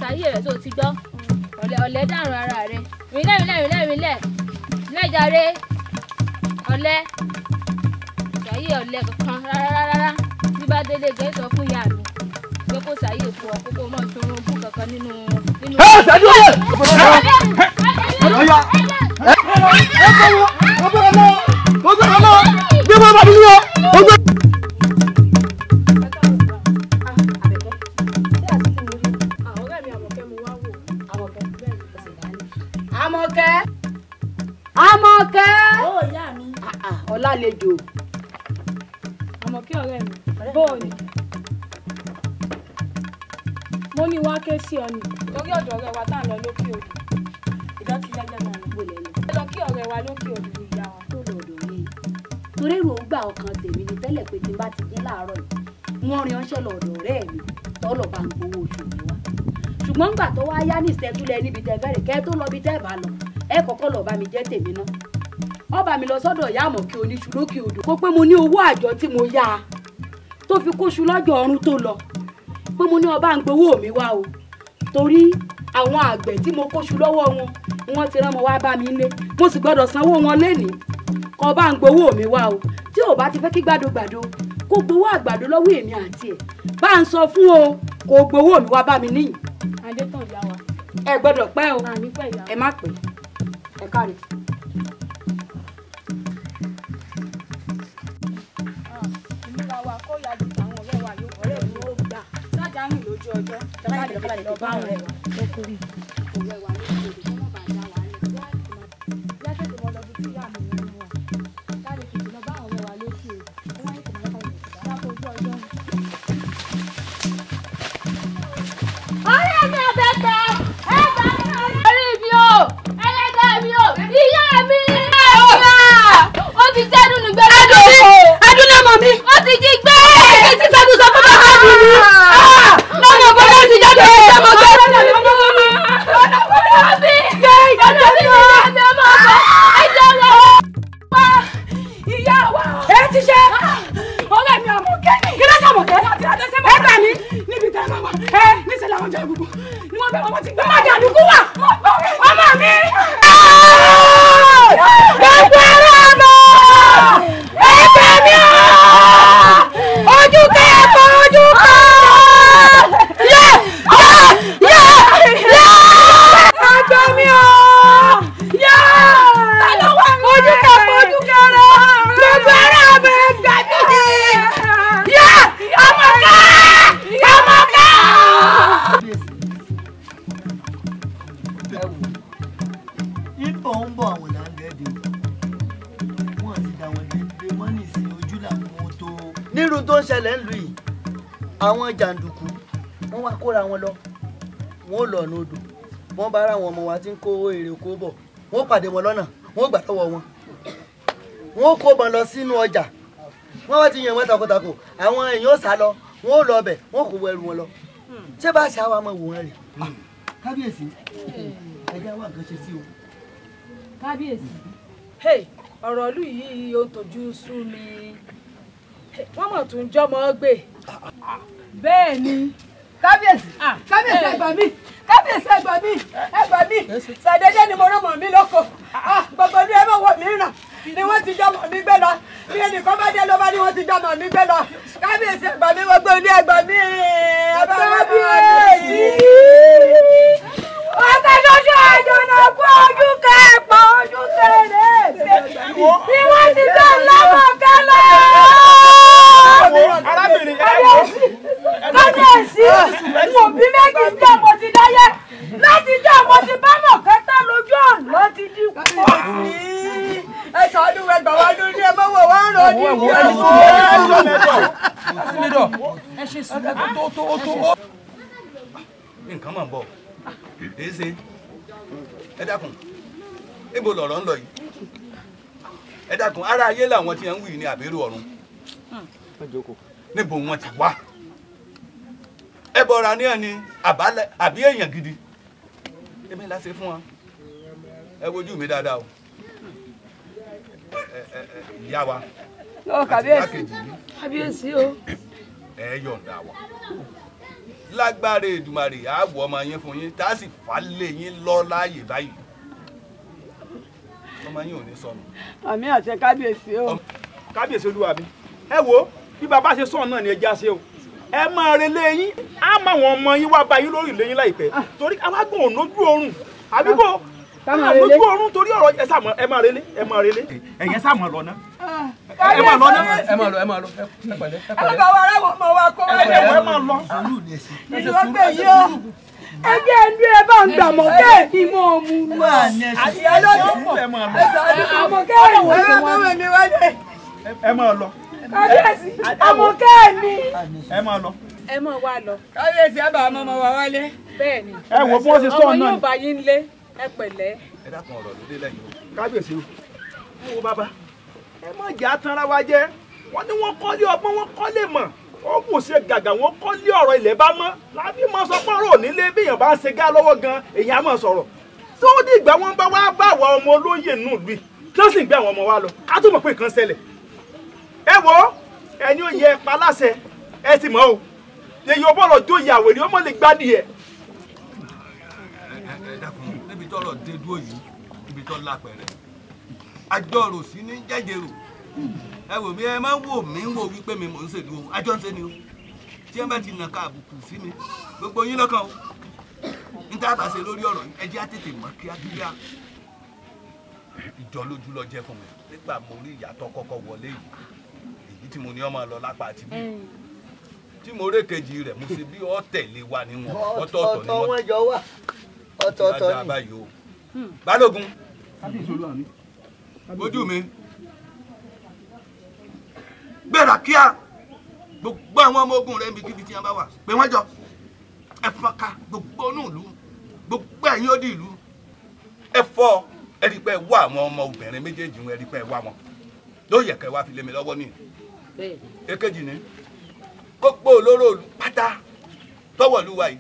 Sáyé rẹ̀ tó ti gbọ́. Ọ̀lẹ dàrún ara rẹ̀. Rìnlẹ̀ rìnlẹ̀ rìnlẹ̀ rìnlẹ̀. Lẹ́jàre. Ọ̀lẹ. Sáyé ọ̀lẹ kankan rárá rárá. Bí bá délé gẹ́ sọ fún ìyá mi pé kó sáyé fún ọ kókó mọ́ sunrun bú kankan nínú. Ẹ ṣáájú ọ̀lẹ. Ọ̀ya. Ẹ kọ́ wọ́n. Ó gbọ́dọ̀ lọ. Ó gbọ́dọ̀ lọ. Gbé bọ́ bàbí yín o. Ó gbọ́dọ̀. Àmọ̀kẹ́. Àmọ̀kẹ́. Ó ìyá mi. Ọlálejò. Àmọ̀kẹ́ ọ̀rẹ́ mi. Bóò ni. Mo ní wá ké sí ọ ni. Torí ọ̀dọ̀ ọ̀rẹ́ wa tá à ń lọ lókè odò. Ìjọ ti yájá máa lọ. Gbọ́lẹ̀ lọ. Ẹ lọ kí ọ̀rẹ́ wa lókè odò ní ìyá wa. Tó lọ ọ̀dọ̀ yìí. Torí èròǹgbà ọkàn tèmi ni tẹ́lẹ̀ pé tí n bá ti jí láàárọ̀ yìí. Wọ́n rin ọṣẹ́ lọ ọ̀dọ̀ ọ̀rẹ́ mi tọ́lọ̀ bá ń gbowó oṣù mi wá. Ṣùgbọ́n ńgbà tó wá yá ní ìṣẹ́túlẹ̀ níbi tẹ́ fẹ́rẹ̀ kẹ́ tó lọ bí tẹ́ bá lọ. Ẹ kọ́kọ́ lọ bá mi jẹ́ tèmi náà. Ó bá mi lọ sọ́dọ̀ ìyá Àmọ̀kẹ́ oníṣu lókè odò. Kó pé mo ní owó àjọ tí mo yá a tó fi kóṣù lọ́jọ́ ọ̀run tó lọ. Pé mo ní ọba ń gbowó mi wá o. Torí àwọn àgbẹ̀ tí mo kóṣù lọ́wọ́ wọn ni wọ́n ti rán mọ́ wá bá mi lé. Mo sì gbọ́dọ̀ sanwó wọn lénìí. Kó bá ń gbowó mi wá o. Tí ò bá ti fẹ́ kí gbàdógbàdó kó gbowó àgbàdo lọ́wọ́ èmi àti ẹ̀. Bá ń sọ fún o kó gbowó mi wá bá mi níyìn. Adétàn ìyá wa. Ẹ gbọ́dọ̀ pẹ́ o. Ẹ má pẹ́. Ẹ káre. Ìmúra wa kó yá ju àwọn ọ̀rẹ́ wa yóò ọ̀rẹ́ mi ó gbà. Sájà rìn lójú ọjọ́. Sájà lọ bá ọ̀rẹ́ wa. Ọ̀rẹ́ wa ló ń lò kó má bàa dá wa lẹ̀. Yá tètè mọ lọ bí tí ìyá mi ń wà. Káre tètè lọ bá ọ̀rẹ́ wa lókè odò. Sáko ojú ọjọ́. Ọ̀rẹ́ mi Àbẹ̀kẹ́, ẹ gbà mí orí mi o, ẹlẹ́dàá mi o, ìyá mi. Ó ti jẹ́ dùnú gbé lọ́dọ̀ o. Adúlé mọ̀ mi. Ó ti jí gbé. Ẹ ti sẹ́gun sọ fún bàbá mi ni. Lọ́nà bọ́lá ti jáde ní sẹ́mọ̀ gbé. Ọ̀nà mi, ọ̀nà mi, ọ̀nà mi, ẹ jẹ́ wọ́n. Ìyá wa. Ẹ ti ṣe. Ọ̀rẹ́ mi Àmọ̀kẹ́ ni. Kí ló ṣe Àmọ̀kẹ́? Ẹ gbà mí. Níbi tá a máa wà. Níṣẹ́ làwọn jẹ́ gbogbo. Ni wọ́n bẹ̀ wọ́n ti gbà. Ọmọ jàǹdùkú wà. Ọmọ mi. Gbogbo ẹ̀rọ ọmọ. Ẹgbẹ́ mi o. Ojú kẹ́ẹ̀kọ́ ojú kọ́. Yẹ yẹ yẹ yẹ. Ẹgbẹ́ mi o. Yẹ. Ojú kẹ́ẹ̀kọ́ ojú kẹ́rọ. Gbogbo ẹ̀rọ ọmọ ẹgbẹ́ mi. Yẹ Àmọ̀kẹ́. Àmọ̀kẹ́. Ipò ń bọ̀ àwọn là ń dẹ́ẹ̀dẹ̀ o. Wọ́n ti dà wọ́n dédé mọ́ nísìn ojú làwọn tó. Nírú tó ń ṣẹlẹ̀ ńlùú yìí, àwọn jàǹdùkú wọ́n wá kóra wọn lọ. Wọ́n ó lọ ọ̀nà odò. Wọ́n bá ara àwọn ọmọ wa tí ń kó èrè oko bọ̀. Wọ́n pàdé wọn lọ́nà, wọ́n gbà lọ́wọ́ wọn. Wọ́n kó bọn lọ sínú ọjà. Wọ́n wá ti yàn wọ́n takuntakun. Àwọn èèyàn ó sá lọ, wọ́n ó lọ ọbẹ̀, wọ́n kò wọ ẹrù wọn lọ. Ṣé bá a ṣe àwọn ọmọ wò wọ́n rè? Kábíyèsí, ẹ jẹ́ wá nǹkan ṣe sí o. Kábíyèsí. Ọ̀rọ̀ ìlú yìí ó tójú sú mi. Wọ́n mọ̀ tún jọmọ gbé. Bẹ́ẹ̀ ni. Kábíyèsí, kábíyèsí ẹ gbà mí, kábíyèsí ẹ gbà mí, ẹ gbà mí. Ṣàdédé ni mo rán mọ̀ mí lóko. Gbogbo ní ẹ mọ̀ wọ̀ mí ràn ni wọ́n ti jọmọ mi gbé lọ. Bí ẹnìkan bá dé ló bá ní wọ́n ti jọmọ mi gbé lọ. Kábíyèsí ẹ gbà mí, gbogbo ilé ẹ gbà mí. Kábíyèsí. Ọ̀sẹ̀ ṣoṣo àjọ̀nà kú ojú kẹ́ẹ̀pọ̀ ojú kẹ́rẹ́. Bí wọ́n ti gbé lọ́mọ̀kẹ́ lọ. Arábìnrin Kábíyèsí. Kábíyèsí. Mo bí méjì ń jẹ́ mo ti dáyé. Láti jẹ́ mo ti bá Mọ̀kẹ́ tán lójú ọ̀nà ti dínkù. Ẹ ṣàánú ẹ gbà wá lórí ẹ mọ́wọ́ wá ń rọ ní ìyá Ẹ ṣe sùúrù. Nǹkan máa ń bọ̀. Èsè ẹ dákun, níbo lọ̀rọ̀ ń lọ yìí? Ẹ dákun, ará ayé làwọn tí ń wí ní àbérò ọ̀run. Níbo wọn ti wá? Ẹ bọra ní ẹni àbí èèyàn gidi. Èmi la ṣe fún wọn. Ẹ wojú mi dáadáa o. Ìyá wa. Kábíyèsí. Kábíyèsí o. Ẹ yọ̀ǹda wa. Lágbára Èdùmàrè àwọ̀ ọmọ yín fún yín tá a sì fà lé yín lọ láàyè báyìí. Ọmọ yín ò ní sọnù. Àmín àṣẹ kábíyèsí o. Kábíyèsí olúwa mi, ẹ wo bí bàbá ṣe sọ̀rọ̀ náà ni ẹ já ṣe o. Ẹ máa relé yín, á máa wọn ọmọ yín wá bá yín lórí ilé yín láìpẹ́. Torí awágùn ò nójú oorun, àbí bò lójú oorun torí ọ̀rọ̀ ẹ sá mọ̀ ẹ máa relé ẹ máa relé ẹ̀yẹ sá mọ̀ lọ́nà. Ẹ máa lọ náà. Ẹ máa lọ ẹ máa lọ ẹ pẹ̀lẹ́ ẹ pẹ̀lẹ́. Ẹ bá wa ará wọn mọ wa kó wá lé. Ẹ máa lọ. Ìlú ọgbẹ́ yìí o. Ẹgbẹ́ ẹnu ẹ bá ń gbà mọ́ kéèkì mọ́ mu. Àṣìyá lọ́dún. Àmọ́ kéèkì ẹ máa lọ. Ẹ máa lọ. Kábíyèsí àmọ́ kéèkì. Ẹ máa lọ. Ẹ máa wá lọ. Kábíyèsí ẹ bá ọmọ ọmọ wa wálé. Bẹ́ẹ̀ni. Ẹ wo bí wọ́n ṣe sọ náà. Ọmọ yóò bá yín lé ẹ pẹ̀lẹ́. Ẹ dákun ọ̀rọ̀ ló dé lẹ́yìn o. Kábíyèsí o. Ẹ wo bàbá. Ẹ má jẹ́ atanra wa jẹ́. Wọ́n ní wọ́n kọ́lé ọgbọ́n wọ́n kọ́lé mọ̀. Ó kò ṣe gàgà wọ́n kọ́lé ọ̀rọ̀ ilẹ̀ bá mọ́. Lábí máa sọ pọ́nrọ̀ onílé bí èèyàn bá ń ṣe gá lọ́wọ́ gan èèyàn á máa sọ̀rọ̀. Tó dìgbà wọn bá wá bá àwa ọmọ olóyè nù lùi tí wọ́n sì ń gbé àwọn ọmọ wa lọ. Ká tó mọ̀ pé nǹkan ṣẹlẹ̀. Ẹ wo ẹni ó yẹ pa láṣẹ ẹ ti mọ̀ o. Èyí ò bọ̀rọ̀ jó ìyàwó ni ó mọ̀ lè gbádìí ẹ̀. Ẹ dákun níbi tọ́rọ̀ dé dúró yìí ibi tọ́ lápẹ̀rẹ̀ àjọrò sí ní jẹ́jẹ̀rò. Ẹ wò mí ẹ má wò mí wò wípé mi mò ń ṣèlú o àjọ ń ṣe ni o. Tí ẹ bá ti nàka àbùkù sí mi gbogbo yín lọ́kàn o. N tá a bá ṣe lórí ọ̀rọ̀ yìí ẹ jẹ́ á tètè mọ̀ kíákíá. Ìjọ lójú lọ jẹ́ fún mi nígbà mo rí ìyàtọ̀ kọ́kọ́ wọlé yìí èyí tí mo ní ọmọ lọ lápá àti bí tí mo rékejì rẹ̀ mo ṣe bí ọ tẹ̀lé wa ni wọn ọ̀tọ̀ọ̀tọ̀ ni wọ́n jọ wà ọ̀tọ̀ọ̀tọ̀ ni. Balógun ojú mi gbéra kíá gbogbo àwọn ọmọ ogun rẹ níbikíbi tí wọn bá wà pé wọn jọ ẹ fọ́nká gbogbo inú ìlú gbogbo ẹ̀yìn odi ìlú ẹ fọ́ ẹ rí pé ẹ wá àwọn ọmọ obìnrin méjèèjì wọn ẹ rí pé ẹ wá wọn ló yẹ kẹ́ wá fi lé mi lọ́wọ́ ní. Èkejì ni gbogbo olóró ìlú pátá tọwọ́ ìlú wa yìí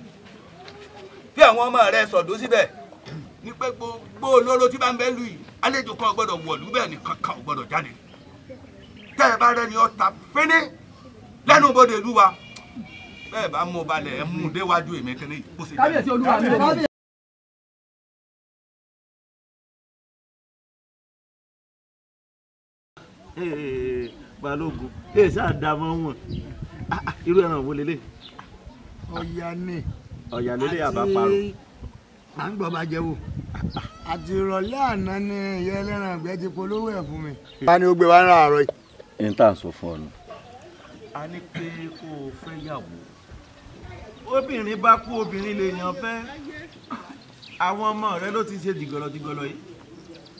bí àwọn ọmọ rẹ sọ̀dọ̀ síbẹ̀ ní pé gbogbo olóró tí bá ń bẹ lù yìí àlejò kan gbọ́dọ̀ wọ̀lú bẹ́ẹ̀ ni kankan ò gbọ́dọ̀ jáde tẹ́ ẹ bá rẹ́ni ọ̀tá fínní lẹ́nu bodè ìlú wa bẹ́ẹ̀ bá mú balẹ̀ ẹ mú déwájú èmi kìíní bó ṣe jẹ́. Kábíyèsí olúwa mi. Balógun ẹ ṣáà dá mọ́ wọn irú ẹran wo lélẹ̀. Ọ̀yà ni ọ̀yà lélẹ̀ àbá parọ́. À ń gbọ́ bá jẹ́ wò àti ìrọ̀lẹ́ àná ni ìyá ẹlẹ́ran àgbẹ̀ ti polówó ẹ̀ fún mi. Bá ní ó gbé wa ń ra àárọ̀ yìí. N tà ń sọ fún ọ nù. A ní pé kó o fẹ́ yàwó obìnrin bá kú obìnrin lè yàn fẹ́ àwọn ọmọ rẹ ló ti ṣe dìgọ̀lọ̀dìgọ̀lọ̀ yìí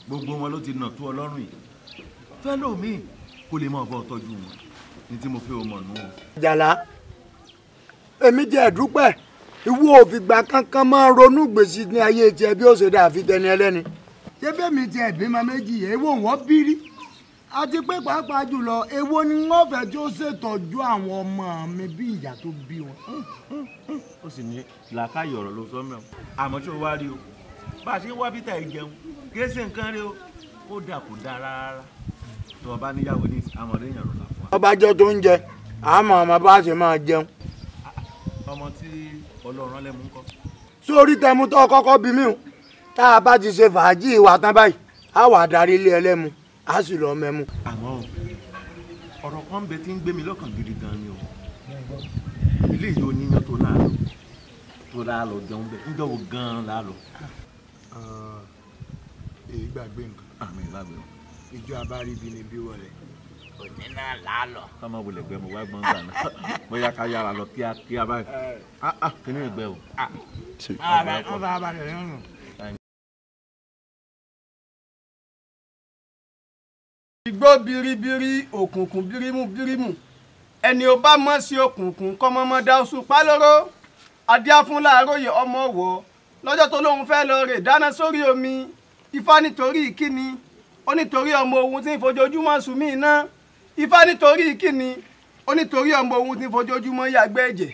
gbogbo wọn ló ti nà tó ọlọ́run yìí fẹ́ lómi kó lè máa bọ́ tọ́jú wọn ní tí mo fẹ́ o mọ̀ nù. Àjàlá èmi jẹ́ ẹ̀dúpẹ́ ìwọ òfìgbà kankan máa ronú gbèsè ní ayé tiẹ̀ bí ó ṣe dà fi tẹni ẹlẹ́ni. Ṣé bẹ́ẹ̀ mi tiẹ̀ bímọ méjì èwo wọ́n bírí àti pé pàápàá jùlọ èwo ni wọ́n fẹ́ tí ó ṣètọ́jú àwọn ọmọ mi bí ìyá tó bí wọn. Ó sì ní làákàyè ọ̀rọ̀ ló sọ mẹ́wọ̀n àmọ́ tí o wá rí o bá a ṣe ń wá bíta ẹ̀ jẹun kì í ṣe nǹkan rí o kódà kò dáa rárá tó o bá níyàwó ní àmọ̀dé yàn rọ̀lá fún wa. Ọba jọ tó ń jẹ àmọ́ ọmọ bá ṣe máa jẹun. Ọmọ tí Ọlọ́run lẹ́mú ń kọ́. Sórí tẹmu tó kọ́kọ́ bí mi o tá a bá ti ṣe fàájì ìwà tán báyìí á wà darí ilé ẹlẹ́mu á sì lọ mẹ́mu. Àmọ́ ọ̀rọ̀ kan bẹ tí ń gbé mi lọ́kàn gidi gan ni o ilé yìí oníyan tó láàlọ́ tó láàlọ́ jẹun bẹ́ẹ̀ níjọ́ wo gan-an láàlọ́. Èyí gbàgbé nǹkan. Àmì ìgbàgbé o. Ìjọ abáríbi ni bí wọlé. Òní náà làálọ̀. Ká má wulẹ̀ gbẹ mo wá gbọ́n gbà náà bóyá ká yára lọ kíákíá báyìí. Kíní ìgbẹ́ o. Wọ́n bá balẹ̀ lọ́rùn. Igbó biribiri òkùnkùn bírímù bírímù ẹni ó bá mọ̀ sí òkùnkùn kọ́ mọ́mọ́ dá oṣù pálóró adíá fún Láàróyè ọmọ wọ̀ lọ́jọ́ tó lóun fẹ́ lọ rè dáná sórí omi Ifá nítorí kíni ó nítorí ọmọ òun tí ń fojoojúmọ́ sùn mí iná Ifá nítorí kíni ó nítorí ọmọ òun tí ń fojoojúmọ́ yàgbẹ́ ẹ̀jẹ̀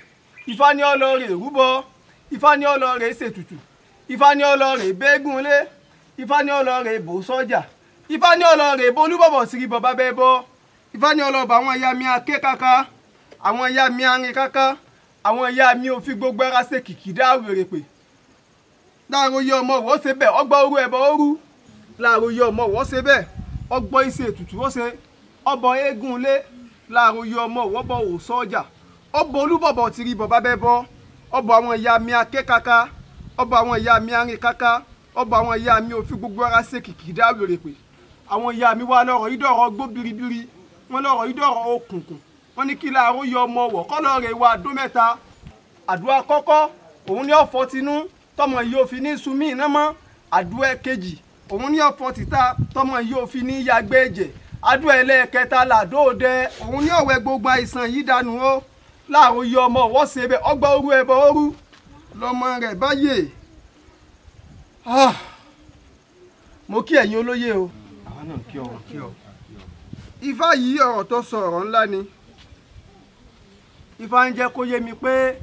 Ifá ní ó lọ rè rúbọ Ifá ní ó lọ rè ṣètùtù Ifá ní ó lọ rè bẹ́gùn lé Ifá ní ó lọ rè bò sọ́jà Ifá ní ó lọ rè bolúbọ̀bọ̀ sírí bọ̀bá bẹ́ẹ̀ bọ́ Ifá ní ó lọ bá àwọn ìyá mi aké kaka àwọn ìyá mi arin kaka Àwọn ìyá mi ò fi gbogbo ara ṣe kìkìdá wèrè pè. Láàróyé ọmọ ọ̀wọ̀ ṣe bẹ́ẹ̀ ọgbọ́ orú ẹbọ orú. Láàróyé ọmọ ọ̀wọ̀ ṣe bẹ́ẹ̀ ọgbọ́ iṣẹ́ ètùtù ó ṣe. Ọbọ̀ eégún ilé. Láàróyé ọmọ ọ̀wọ̀ bọ òòsọ ọjà. Ọbọ̀ olúbọ̀bọ̀ tìrì bọ̀ bábẹ́ bọ́. Ọbọ̀ àwọn ìyá mi aké kaka. Ọbọ̀ àwọn ìyá mi arin kaka. Ọbọ̀ àwọn ìyá mi ò fi gbogbo ara ṣe kìkìdá wèrè pè. Àwọn ìyá mi wá lọ́rọ̀ ìdọ̀rọ̀ gbó biribiri. Wọ́n lọ́rọ̀ ìdọ̀rọ̀ òkùnkùn. Wọ́n ní kí Láàróyé ọmọ ọ̀wọ̀ kọ́ lọ́ọ́ rẹ̀ wá àdó mẹ́ta. Àdúrà kọ́kọ́ òun ní ọ̀fọ̀ tinú tọmọ yìí ò fi ní sunmí iná mọ́. Àdúrà kejì òun ní ọ̀fọ̀ títà tọmọ yìí ò fi ní yàgbé ẹ̀jẹ̀. Àdúrà ẹlẹ́ẹ̀kẹta làdóòdẹ òun ní ọ̀wẹ́ gbogbo àìsàn yìí dànù ó. Láàróyé ọmọ ọ̀wọ̀ ṣe bẹ́ẹ̀ ọgbà orú ẹbọ orú lọmọ rẹ̀ báyè. Mo kí ẹ̀yin olóyè o. Àwa náà kí ọ. Ifá yìí ọ̀rọ̀ tó sọ ọ̀rọ̀ ńlá ni. Ifá ń jẹ́ kó yé mi pé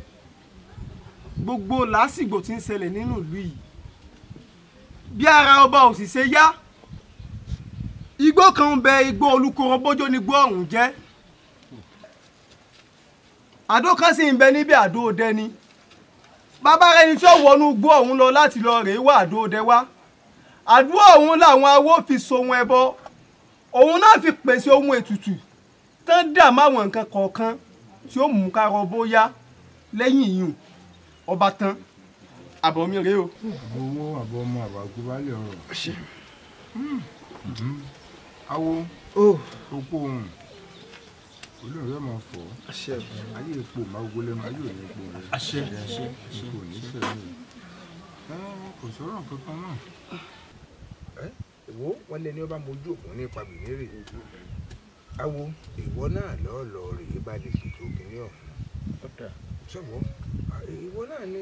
gbogbo làásìgbò tí ń ṣẹlẹ̀ nínú ìlú yìí bí ara ọba ò sì ṣe yá, igbó kan ń bẹ, igbó Olúkorobójó ni igbó ọ̀hún jẹ́. Àdó kan sì ń bẹ níbi àdó ọdẹ ni. Bàbá rẹ̀ ni tí ó wọnú igbó ọ̀hún lọ láti lọ rèé wá àdó ọdẹ wá. Àdó ọ̀hún làwọn awó fi sohun ẹbọ, òun náà fi pèsè ohun ètùtù tán dà máwọn nǹkan kọ̀ọ̀kan tí ó mú ká rọ bóyá lẹ́yìn ìyún ọba tán. Àbọ̀ mi rèé o. Àbọ̀ owó àbọ̀ ọmọ àbọ̀ àgbébálẹ̀ ọ̀rọ̀. Awo okó ohun olóòrè ọmọ fọ ayé epo máa gbogbo lẹ́nu ayé òní epo rẹ epo ní sẹ́yìn kò sọ̀rọ̀ kankan náà. Wo wọn lẹni ọba mojú òkun nípa bìnírè. Awo ìwọ náà lọ́ọ́ lọ rèé bá lè ṣètò kìnìún ọ̀hún. Sọ̀wọ́ ìwọ náà ní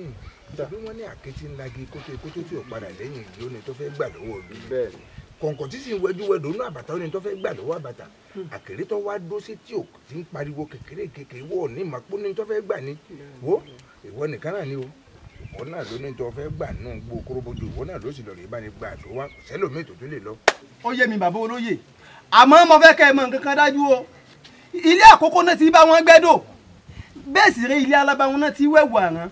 tàbí wọ́n ní àkẹ́tì ńlá gi kótó tí ò padà lẹ́yìn ìlú ni tó fẹ́ gbà lọ́wọ́ ìlú. Kọ̀ǹkọ̀ tí sì ń wẹ́jú wẹ́dọ̀ nínú àbàtà ó ní tó fẹ́ gbà lọ́wọ́ àbàtà. Àkèré tó wá dó sí tí ò ti ń pariwo kékeré kékeré wọ̀ ní màpó ní tó fẹ́ gbà ní. Wo ìwọ nìkan náà ni o. Ìwọ náà ló ní tó fẹ́ gbà nù gbó kóróbójú ìwọ náà ló sì lọ rèé bá ní gbà tó wá sẹ́lòmíì tó tún lè lọ. Ó yé mi bàbá olóyè, àmọ́ mo fẹ́ kẹ́ ẹ mọ nǹkan kan dájú o. Ilé àkókò náà ti bá wọn gbẹ́dọ̀, bẹ́ẹ̀ sì rí ilé alábàáwọn náà ti wẹ̀wù àrán.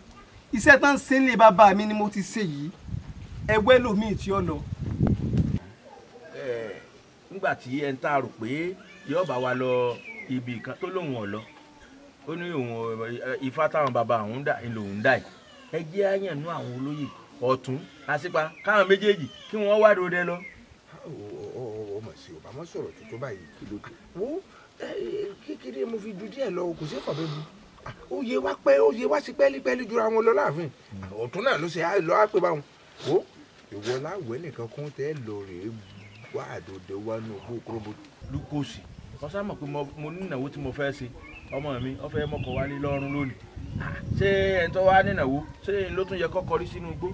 Iṣẹ́ tán ṣe ń lè bàbá mi ni mo ti ṣe yìí, ẹgbẹ́ lòmíì tí ó lọ. Nígbà tí ẹ ń tá a rò pé yóò bá wa lọ ibì kan tó lóun ọ̀ lọ, ó ní òun ifá táwọn bàbá òun dà ń lòun dà yìí. Ẹ jẹ́ àyànnú àwọn olóyè ọ̀tún àṣìpa káwọn méjèèjì kí wọ́n wá dòde lọ. Ọmọ sí ọba mọ sọ̀rọ̀ tuntun báyìí wo kékeré mo fi ju díẹ̀ lọ kò sí fọ̀bẹ bu. Ó yẹ wá pẹ́ ó yẹ wá sí pẹ́ẹ́lípẹ́ẹ́lí jura wọn lọ láàfin. Ọ̀tún náà ló ṣe lọ á pé báwọn. Wo ìwọ láwẹ̀ nìkan kún tẹ́ lọ rèé wá àdòdè wá nù bó kúròbó. Lukosi wọ́n sá mọ̀ pé mo nínáwó tí mo fẹ́ ṣe ọmọ mi ó fẹ́ mọ́kọ wálé lọ́rùn lónìí. Ṣé ẹni tó wá nínáwó ṣé ló tún yẹ kó kọrí sínú igbó?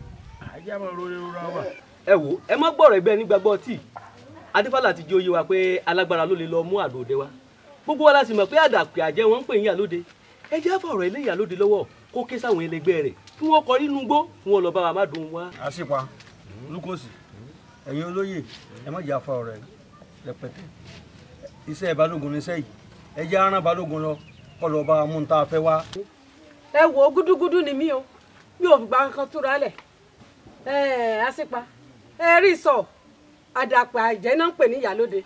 Àyè àmọ́ rọra rọra wà. Ẹ wo ẹ má gbọ́rọ̀ ẹgbẹ́ nígbàgbọ́ tí Adífálà ti jẹ́ oyé wa pé alágbára ló lè lọ mú àdòdè wa. Gbogbo wa la sì mọ̀ pé àdàpè àjẹ́ wọn ń pè yín àlóde. Ẹ jẹ́ àfọ̀rọ̀ ilé ìyálóde lọ́wọ́ kó ké sáwọn ẹlẹgbẹ́ rẹ̀ kí wọ́n kọrí inú igbó kí wọ́n lọ bá wa má dùn wá. Àṣìpa Lukosi ẹ̀yin olóyè ẹ má jẹ́ àfọ̀rọ̀ rẹ̀ rẹpẹtẹ. Iṣẹ́ balógun níṣẹ́ yìí ẹ jẹ́ aràn balógun lọ kọ́ lọ bá mú un tá a fẹ́ wá. Ẹ wo gúdúgúdú ni mí o, mi ò fìgbà kankan túra lẹ̀. Ẹ àṣìpa ẹ rí sọ àdàpè àjẹ́ náà ń pè ní ìyálóde.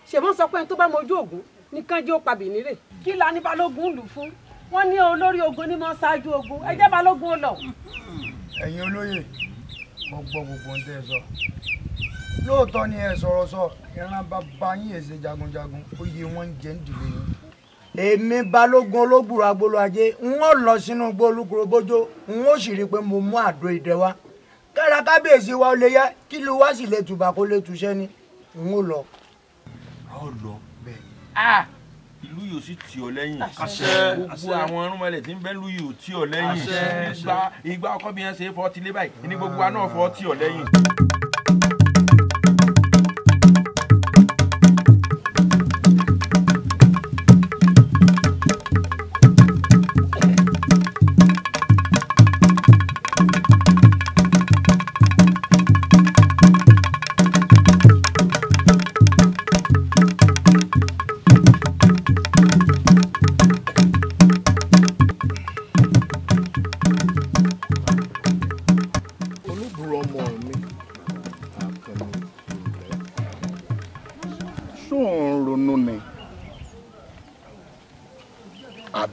Ṣèmọ́ sọ pé ẹni tó bá mojú ògún nìkan jẹ́ ó pa bìnírè. Kí la ní balógun lù fún? Wọ́n ní olórí ogun ní mọ́ ṣáájú ogun, ẹ jẹ́ balógun ó lọ. Ẹ̀yin olóyè mo gbọ́ gbogbo ohun tẹ́ ẹ sọ. Lóòótọ́ ni ẹ sọ̀rọ̀ sọ, ìran bàbá yín èsè jagunjagun, oyè wọn ń jẹ ń dìlé yín. Èmi balógun olóbùrò agbolo ajé n ó lọ sínú igbó Olúkorobójó n ó sì rí i pé mo mú àdó idẹ wá. Kára kábíyèsí wa ó lè yá kí ló wá sì lè tùbà kó lè túṣẹ́ ni n ó lọ. A ó lọ bẹ́ẹ̀. Ìlú yóò sì tì ọ́ lẹ́yìn. Gbogbo àwọn irúnmọlẹ̀ tí ń bẹ ìlú yóò tì ọ́ lẹ́yìn. Ìgbà ọkọ bí wọ́n ṣe fọ́ tilé báyìí ní gbogbo wa náà fọ́ tì ọ́ lẹ́yìn.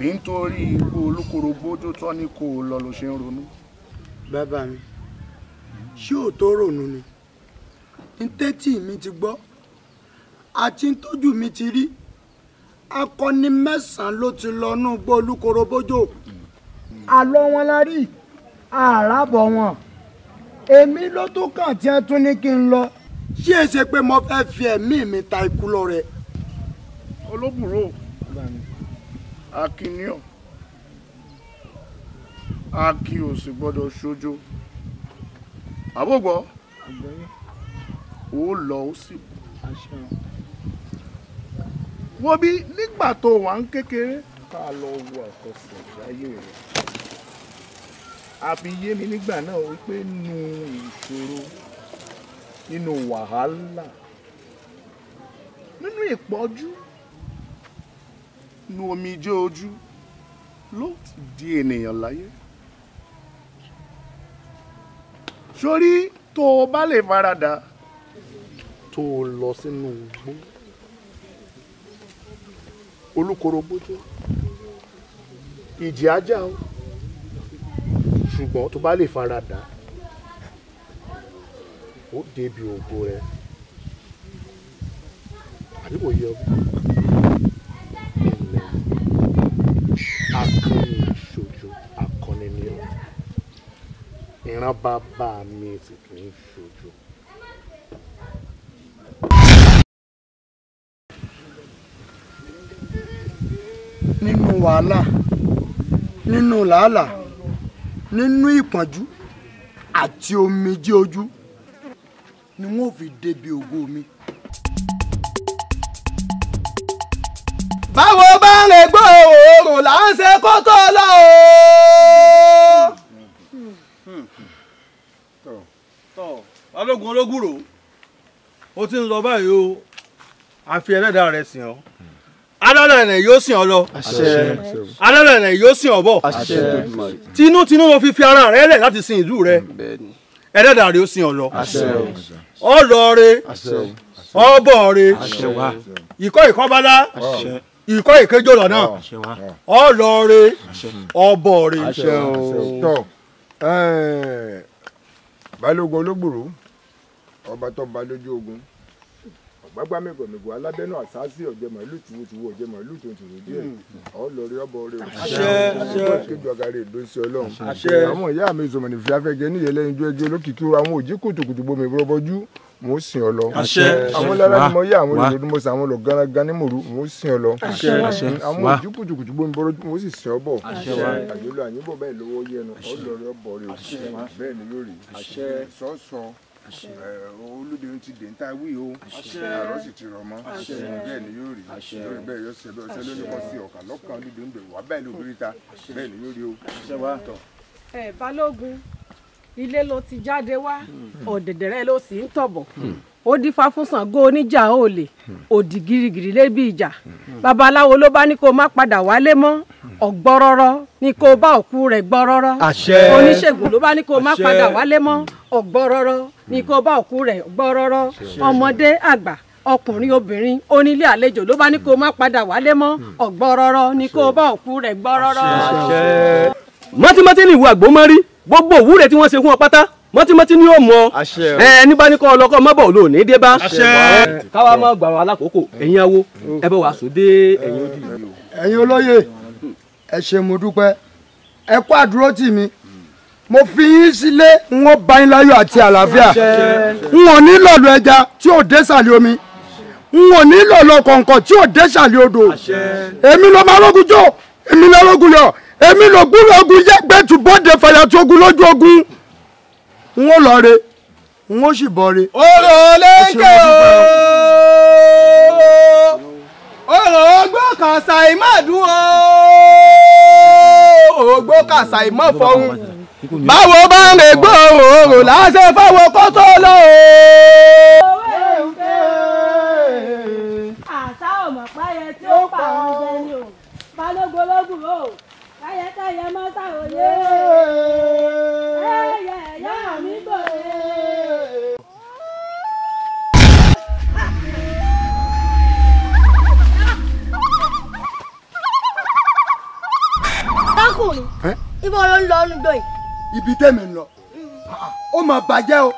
Àbí nítorí igbó Olúkòrògbójó tán ní kó o lọ ló ṣe ń ronú. Bàbá mi, ṣé ò tó ronú ni? Ntẹ́tì mi ti gbọ́ àti ntójú mi ti rí, akọni mẹ́sàn-án ló ti lọ nú igbó Olúkòrògbójó. Àlọ́ wọn la rí, àràbọ̀ wọn. Èmi ló tún kàn tí ẹ tún ní kí n lọ. Ṣé é ṣe pé mo fẹ́ fi ẹ̀mí mi ta ikú lọ́rẹ? Olóbùrò, akíníọ̀, akin ò sì gbọ́dọ̀ ṣojo. Àbógbọ́, ó lọ ó sì bọ̀. Wo bí nígbà tó wà ń kékeré ká lọ wo àkọsẹ̀jáyé rẹ̀. Àfi yé mi nígbà náà wípé nínú ìṣòro, nínú wàhálà, nínú ìpọ́jú, nínú omijé ojú ló ti di ènìyàn láyé. Sórí tó o bá lè faradà tó o lọ sínú igbó Olúkòrògbójó, ìjì ajá o, ṣùgbọ́n tó bá lè faradà ó débi ògo rẹ. Àbí kò yẹ ọ? Ilẹ̀ akọni ìṣojo, akọni ni ọ. Ìran bàbá mi sì kì í ṣojo. Nínú wàhálà, nínú làálàá, nínú ìpọ́njú àti omijé ojú ni wọ́n fi débi ògo mi. Báwo bá ń lè gbọ́ òórùn là ń ṣe kó tó lọ o. Balógun Ológùrò, ó ti ń lọ báyìí o, àfi ẹlẹ́dàá rẹ̀ sìn ọ́. Alálẹ̀ rẹ̀ yóò sìn ọ́ lọ, alálẹ̀ rẹ̀ yóò sìn ọ́ bọ̀. Tinútinú ló fi ara rẹ̀ lẹ̀ láti sin ìlú rẹ̀. Ẹlẹ́dàá rẹ̀ ó sìn ọ́ lọ. Ọ lọ re, ọ bọ̀ re, ìkọ́ ìkọ́bálá, ìkọ́ ìkéjò lọ́nà, ọ lọ re, ọ bọ̀ re. Balógun Ológbòrò, ọba tó ba lójú ogun, ọ̀gbágbá mẹ́gọ̀mẹ́gọ̀ alábẹ́nú àsáàsì ọ̀jẹ̀ màálù tìwòtìwò ọ̀jẹ̀ màálù tòǹtòrò díẹ̀ ọ̀ lórí ọbọ̀ rẹ̀ o kéjọ agare èdò sí ọlọ́run. Àwọn ìyá mi zòmọ̀nì fi afẹ́jẹ níyẹn lẹ́yìn ojú ẹjọ́ olókìkí àwọn òjì kùtùkùtù bomi rọ́bọ́jú mò ń sìn ọ lọ. Àwọn lára ni mo yá àwọn olùdó mo sàn àwọn lọ gángan ní mòru mò ń sìn ọ lọ. Àwọn òjì kùtùkùtù bomi rọ́bọ́jú mò ń sì sìn ọ bọ̀. Àjọlọ àyìnbó bẹ́ẹ̀ lọ́wọ́ yẹnu ọ̀ lórí ọbọ̀ rẹ̀ o bẹ́ẹ̀ ni yóò rí sọ́ọ̀sọ̀. Olóde ń ti dè ń ta wí o, àrọ́ sì ti rọ̀ mọ́, bẹ́ẹ̀ ni yóò rí lórí bẹ́ẹ̀ yóò ṣe bẹ́ẹ̀ ọṣẹ lónìí kan sí ọ̀kà lọ́kàn olóde ń bẹ̀ wá bẹ́ẹ̀ lóbìnrin ta bẹ́ẹ̀ ni yóò rí o. Ẹ Balógun, ilé ló ti jáde wá, ọ̀dẹ̀dẹ̀ rẹ ló sì ń tọ̀bọ̀. Ó dífá fún Ṣàngó oníjà olè, òdì girigiri lébi ìjà. Babaláwo ló bá ní kó má padà wálé mọ́, ọ̀gbọ́rọ́rọ́ ni kó bá òkú rẹ̀ gbọ́rọ́rọ́. Oníṣègùn ló bá ní kó má padà wálé mọ́, ọ̀gbọ́rọ́rọ́ ni kó bá òkú rẹ̀ gbọ́rọ́rọ́. Ọmọdé àgbà, ọkùnrin obìnrin, onílé àlejò ló bá ní kó má padà wálé mọ́, ọ̀gbọ́rọ́rọ́ ni kó bá òkú rẹ̀ gbọ́rọ́rọ́. Mọ́tímọ́tí ni ìwọ àgbò mọ́ rí, gbogbo òwúrẹ̀ tí wọ́n ṣe fún ọ pátá mọ́tímọ́tí ni yóò mọ ẹni bá ní kọ́ ọlọ́kọ́ mọ́bọ̀ ló ní dé bá. Káwa máa gbà wá lákòókò, ẹ̀yin awo ẹ bá wàá sùn dé ẹ̀yin odi. Ẹ̀yin olóyè, ẹ ṣé mo dúpẹ́, ẹ kú àdúró tì mí. Mo fi yín sílé, n ó bá yín láyọ̀ àti àlàáfíà. N ò ní lọ̀lọ̀ ẹja tí ò dé sàlẹ̀ omi, n ò ní lọ̀lọ̀ kọ̀ǹkọ̀ tí ò dé sàlẹ̀ odò. Èmi ló máa rógun jó, èmi ló rógun yọ, èmi ló gbúrò ogun yẹ́gbẹ́ tùbọ́dé fàyà tó ogun lójú ogun. N ó lọ re, n ó sì bọ̀ re. Orò lékè o, orò ogbó kàṣà ìmọ̀dún o, ògbó kàṣà ìmọ̀ fọ̀hún. Báwo bá ń lè gbọ́ òrò láṣẹ fáwọn kó tó lọ o. Àṣà ọmọ páyẹ tí ó pa àwọn jẹ ni o, Balógun Ológùrò o, káyẹkáyẹ mọ́ sàròyé. Ẹyẹ ẹ̀yà mi gbòye. Ibo ló ń lọ nùgbò yìí. Ibi tẹ́mi ń lọ ó mà bàjẹ́ o.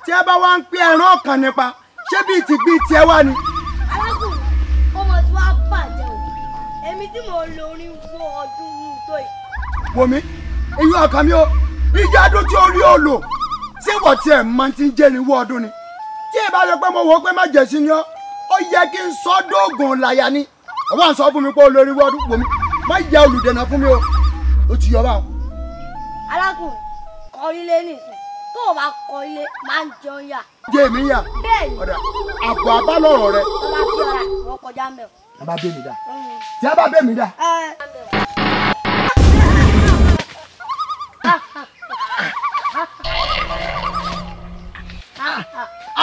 Tí ẹ bá wá ń pín ẹran ọ̀kan nípa, ṣé bíi ti gbí tiẹ̀ wá ni. Arákùnrin, ó mọ̀ tí wàá bàjẹ́ o. Èmi tí mò ń lo orin wo ọdún nùgbò yìí. Wò mí, ìyún ọkàn mi o, ìyá ọdún tí orí ò lò, ṣé wọ́n tiẹ̀ máa ti ń jẹ́ ní wọ́ ọdún ni? Tí ẹ bá sọ pé mo wò ó pé má jẹ̀sí ni ọ́, ó yẹ kí n sọ dóògùn làyà ni. Ọwọ́ à ń sọ fún mi pé olórí wọ́ ọdún. Wò mí, má yẹ olùdènà fún mi o, ó ti yọ báwọn. Arákùnrin, kọ ilé nìsín. Tó o bá kọ ilé, máa ń jẹun yà. Jẹ́ èmi yà. Bẹ́ẹ̀ni. Ọ̀dà àbọ̀ àbálọ̀rọ̀ rẹ. Tó bá fi ọ̀rà, wọ́n kọjá mẹ́ o. A bá bẹ́ mi dà. Tí a bá bẹ́ mi dà.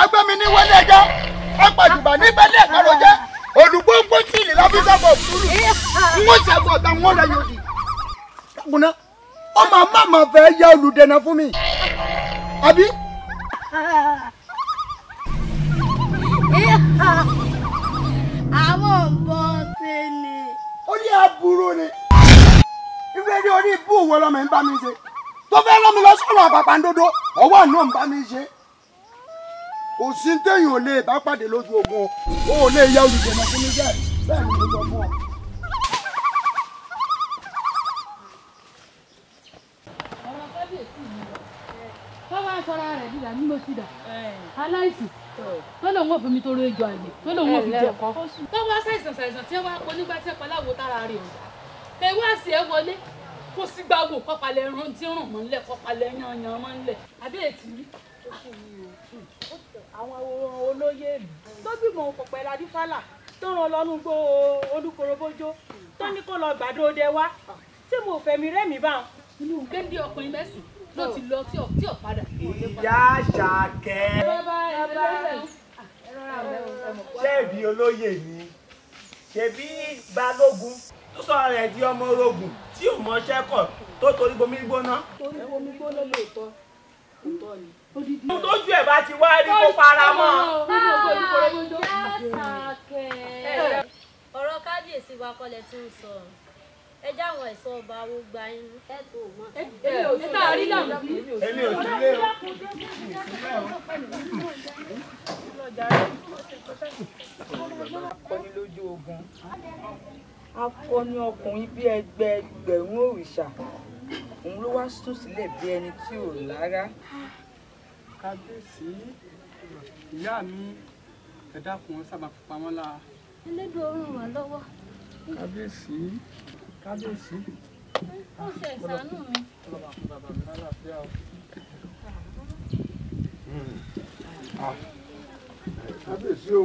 Agbẹ́mi ní wọlé ẹjọ́, ọ̀pọ̀jùbà níbẹ̀ ní ẹ̀kọ́ ló jẹ́. Olùgbòǹgbò tí ìlú lábísàbọ̀ òfurufú. N ó ṣẹ́gun ọ̀tá wọn rẹ̀ yóò di. Dákúná, ọmọ màmá fẹ́ yá olùdènà fún mi. Àbí? Àwọn nǹkan ṣe ni. Ó ní aburú ni. Irú eré orí ibú wo lọmọ ń bá mi ṣe? Tó fẹ́ rán mi lọ sọ̀rọ̀ àpàpàǹdodo, ọwọ́ náà ń bá mi ṣe. Kò sí téèyàn ò lè bá pàdé lójú ogun o, ò lè yá olùdènà fún mi jẹ́, bẹ́ẹ̀ ni mo sọ fún ọ. Ọ̀rọ̀ kábíyèsí mi lọ. Tó bá ń sọra rẹ̀ dídà ní mo ti dà. Aláìsàn tó lòun ò fi mi toro ejò àlè tó lòun ò fi jẹ kọ́. Tó bá ṣàìsàn ṣàìsàn tí wọ́n á pọ̀ nígbà tí ẹ̀pọ̀ láwo tára rẹ̀ ò dá. Ewé àsì ẹ wọlé kó sì gbà wò kọ́palẹ̀ ẹran tí ń rùn mọ́ ńlẹ̀ kọ́palẹ̀ yanyan mọ́ ńlẹ̀. Àbí ètí rí. Àwọn olóyè ìlú tó gbìmọ̀ òpò pẹ̀lú Adífálà tó rán lọ́nú gbó Olúkorobójó tó ní kó lọ gbàdo òde wá tí mo fẹ̀mí rẹ́mi bá wọn. Inú géńdé ọkùnrin mẹ́sàn-án ló ti lọ tí ò padà. Ìyá Àṣàkẹ́ ṣebí olóyè ni, ṣebí Balógun tó sọ rẹ̀ di ọmọ orogun tí ò mọṣẹ́ kọ̀ tó torí bomi gbóná. Torí bomi gbóná lóòótọ́, òótọ́ ni. Ohun tójú ẹ̀ bá ti wá rí kó fara mọ́. Ọ̀rọ̀ kábíyèsí wa kọ́lẹ̀ tí ń sọ. Ẹ jáwọn ẹ̀ṣọ́ ọba wo gba inú. Èmi ò sí lé o. Akọni lójú ogun, akọni ọkùnrin bí ẹgbẹẹgbẹ̀rún òrìṣà, òun ló wá sùn sílẹ̀ bí ẹni tí ò lára. Kábíyèsí, ìyá mi, ẹ dákun sábà fi pamọ́ la. Ẹlẹ́dùn ọ̀run wà lọ́wọ́. Kábíyèsí, kábíyèsí. Ó ṣe ìṣàánú mi. Ọlọ́ba fún bàbá mi lálàáfíà o. Kábíyèsí o.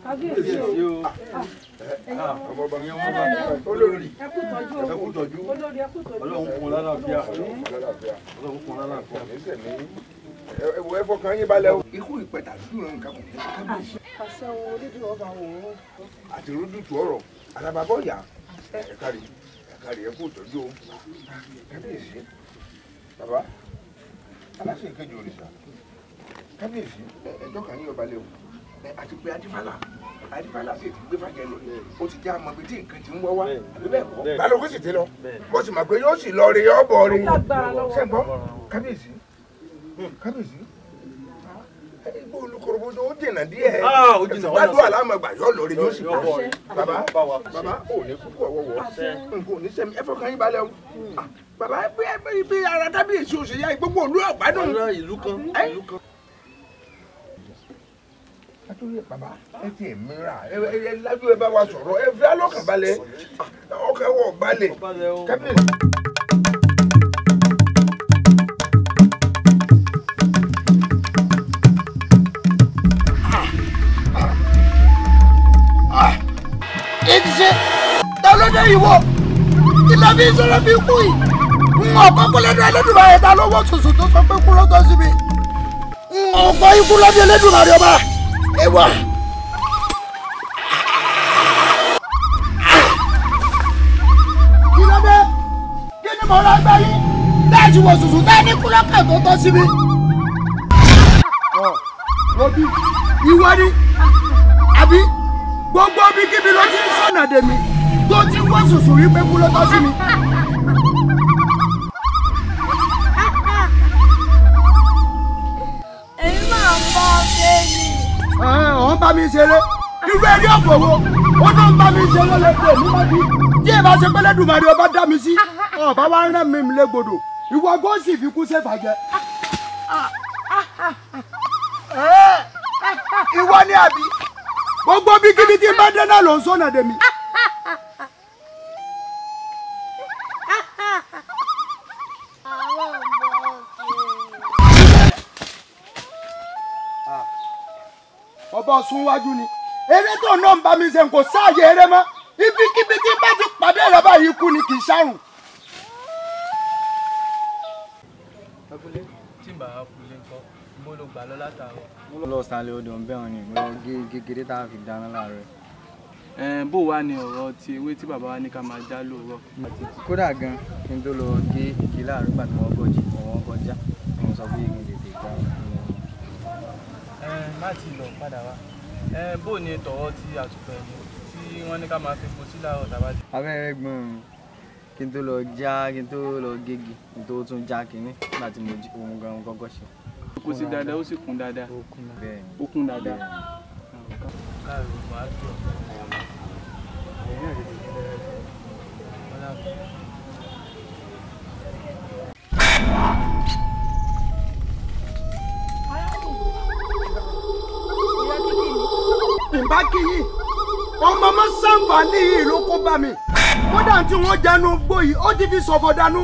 Kábíyèsí o. Ọmọọba olórí, ẹ kú tọ́jú ẹ kú tọ́jú. Olórí, ẹ kú tọ́jú. Ọlọ́run fún un lálàáfíà. Ọlọ́run fún un lálàáfíà. Ẹ fọkàn yín balẹ̀ o. Ikú ìpẹ̀tà dúró nǹkan kò ní kábíyèsí. Àṣẹ wo onídìí ọba wò ó. Àti rúdùtù ọ̀rọ̀ àràbàbọ̀ yà. Ẹ̀kárí ẹ̀kárí ẹ kú tọ́jú o. Kábíyèsí, bàbá aláṣẹ ìkejì òrìṣà. Kábíyèsí, ẹjọ́ kan yín ọba lé o. Àti pé Adífálà, Adífálà sì ti gbé fàjẹlẹ, ó ti jẹ́ àmọ́ ibi tí nǹkan ti ń wọ́ wá, àbí bẹ́ẹ̀ kọ́. Balógun sì ti lọ, mo sì mọ̀ pé yóò sì lọ rí ọ̀bọ̀ rí. Ṣé ń gbọ́? Kábíyèsí, kábíyèsí, igbó Olúkorobójó ó jìnnà díẹ̀. Gbádùn àlámọ̀gbà yóò lọ rí yóò sì bọ̀. Bàbá, bàbá ò ní kúkú ọ̀wọ̀wọ̀, nǹkan ò ní sẹ́mi, ẹ fọkàn yín balẹ̀ o. Bàbá bí ara kábíyèsí ò ṣe yá gbogbo òlú ọ̀gbádùn. Ìlú kan, ìlú kan. Àtúnyẹ bàbá ẹ ti mìíràn ẹ lájú ẹ bá wa sọ̀rọ̀ ẹ fi alọ́kàn balẹ̀ ọkàn wọ̀ balẹ̀ kábíyèsí. Èyí ṣe ta ló dé ìwọ ilé bí sọ̀rọ̀ bí kú yìí ń ọ̀pọ̀ kọ́lẹ́dọ̀ Ẹlẹ́dùmarè ta ló wọ́ sùsù tó sọ pé kú ló tọ́ sí mi ń ọ̀pọ̀ ikú lọ́dún Ẹlẹ́dùmarè ọba. Ewa. Kí ló dé? Kí ni mo rà gbá yín? Láti wọ sùsù tá ní kúlọ́kà tó tọ́ sí mi. Rọ́bì, ìwọ ni àbí gbogbo bíkíbi ló ti ń sọ̀nà dèmi tó ti ń wọ sùsù wípé kúlọ́ tọ́ sí mi. mi ṣeré. Irú eré ọ̀pọ̀ wo ó tó ń bá mi ṣeré lẹ́gbẹ̀ẹ́ mi má bí. Tí ẹ bá ṣe pé Lẹ́dùmarè ọba dá mi sí, ọba wa ń rán mi légbodò. Ìwọ gbọ́ sì fi kú ṣèfàjẹ́. Ìwọ ni àbí? Gbogbo bí kíbi tí n bá dé náà ló ń sọ̀nà dèmi. Ọba sún wájú ni eré tó náà ń bá mi ṣe kò sáàyè eré mọ́ ibikíbi tí bá ti pàdé rẹ báyìí kú ni kì í ṣàrùn. Abúlé tí n bá kulé ńkọ́ mo ló gbà lọ látàárọ̀. Mo lọ sàlẹ̀ odò ń bẹ̀rùn ni mo lọ gé kékeré tá a fi dáná láàárọ̀. Bó wá ni ọ̀rọ̀ ti ewé tí bàbá wa ní ká máa já lóòrọ̀. Kódà gan kí n tó lọ gé igi láàárọ̀ gbà tí wọ́n gọ́jì wọ́n kọjá mo sọ pé igi tètè já. Má ti lọ padà wá. Bó ni tọ̀rọ̀ ti àtùpẹ̀ ni tí wọ́n ní ká máa fi po sí láàárọ̀ tàbá. Abẹ́rẹ́ gbọ́n mi kí n tó lọ já kí n tó lọ gégi kí n tó tún já kínní nígbà tí mo jí ohun gan kọ́kọ́ ṣe. Ó kó sí dáadáa ó sì kún dáadáa. Ó kún dáadáa. Ìbá kí yìí ọmọ mọ sàǹfààní yìí ló kó bá mi kódà tí wọ́n jẹnu gbó yìí ó ti fi ṣọ̀fọ̀ dànù.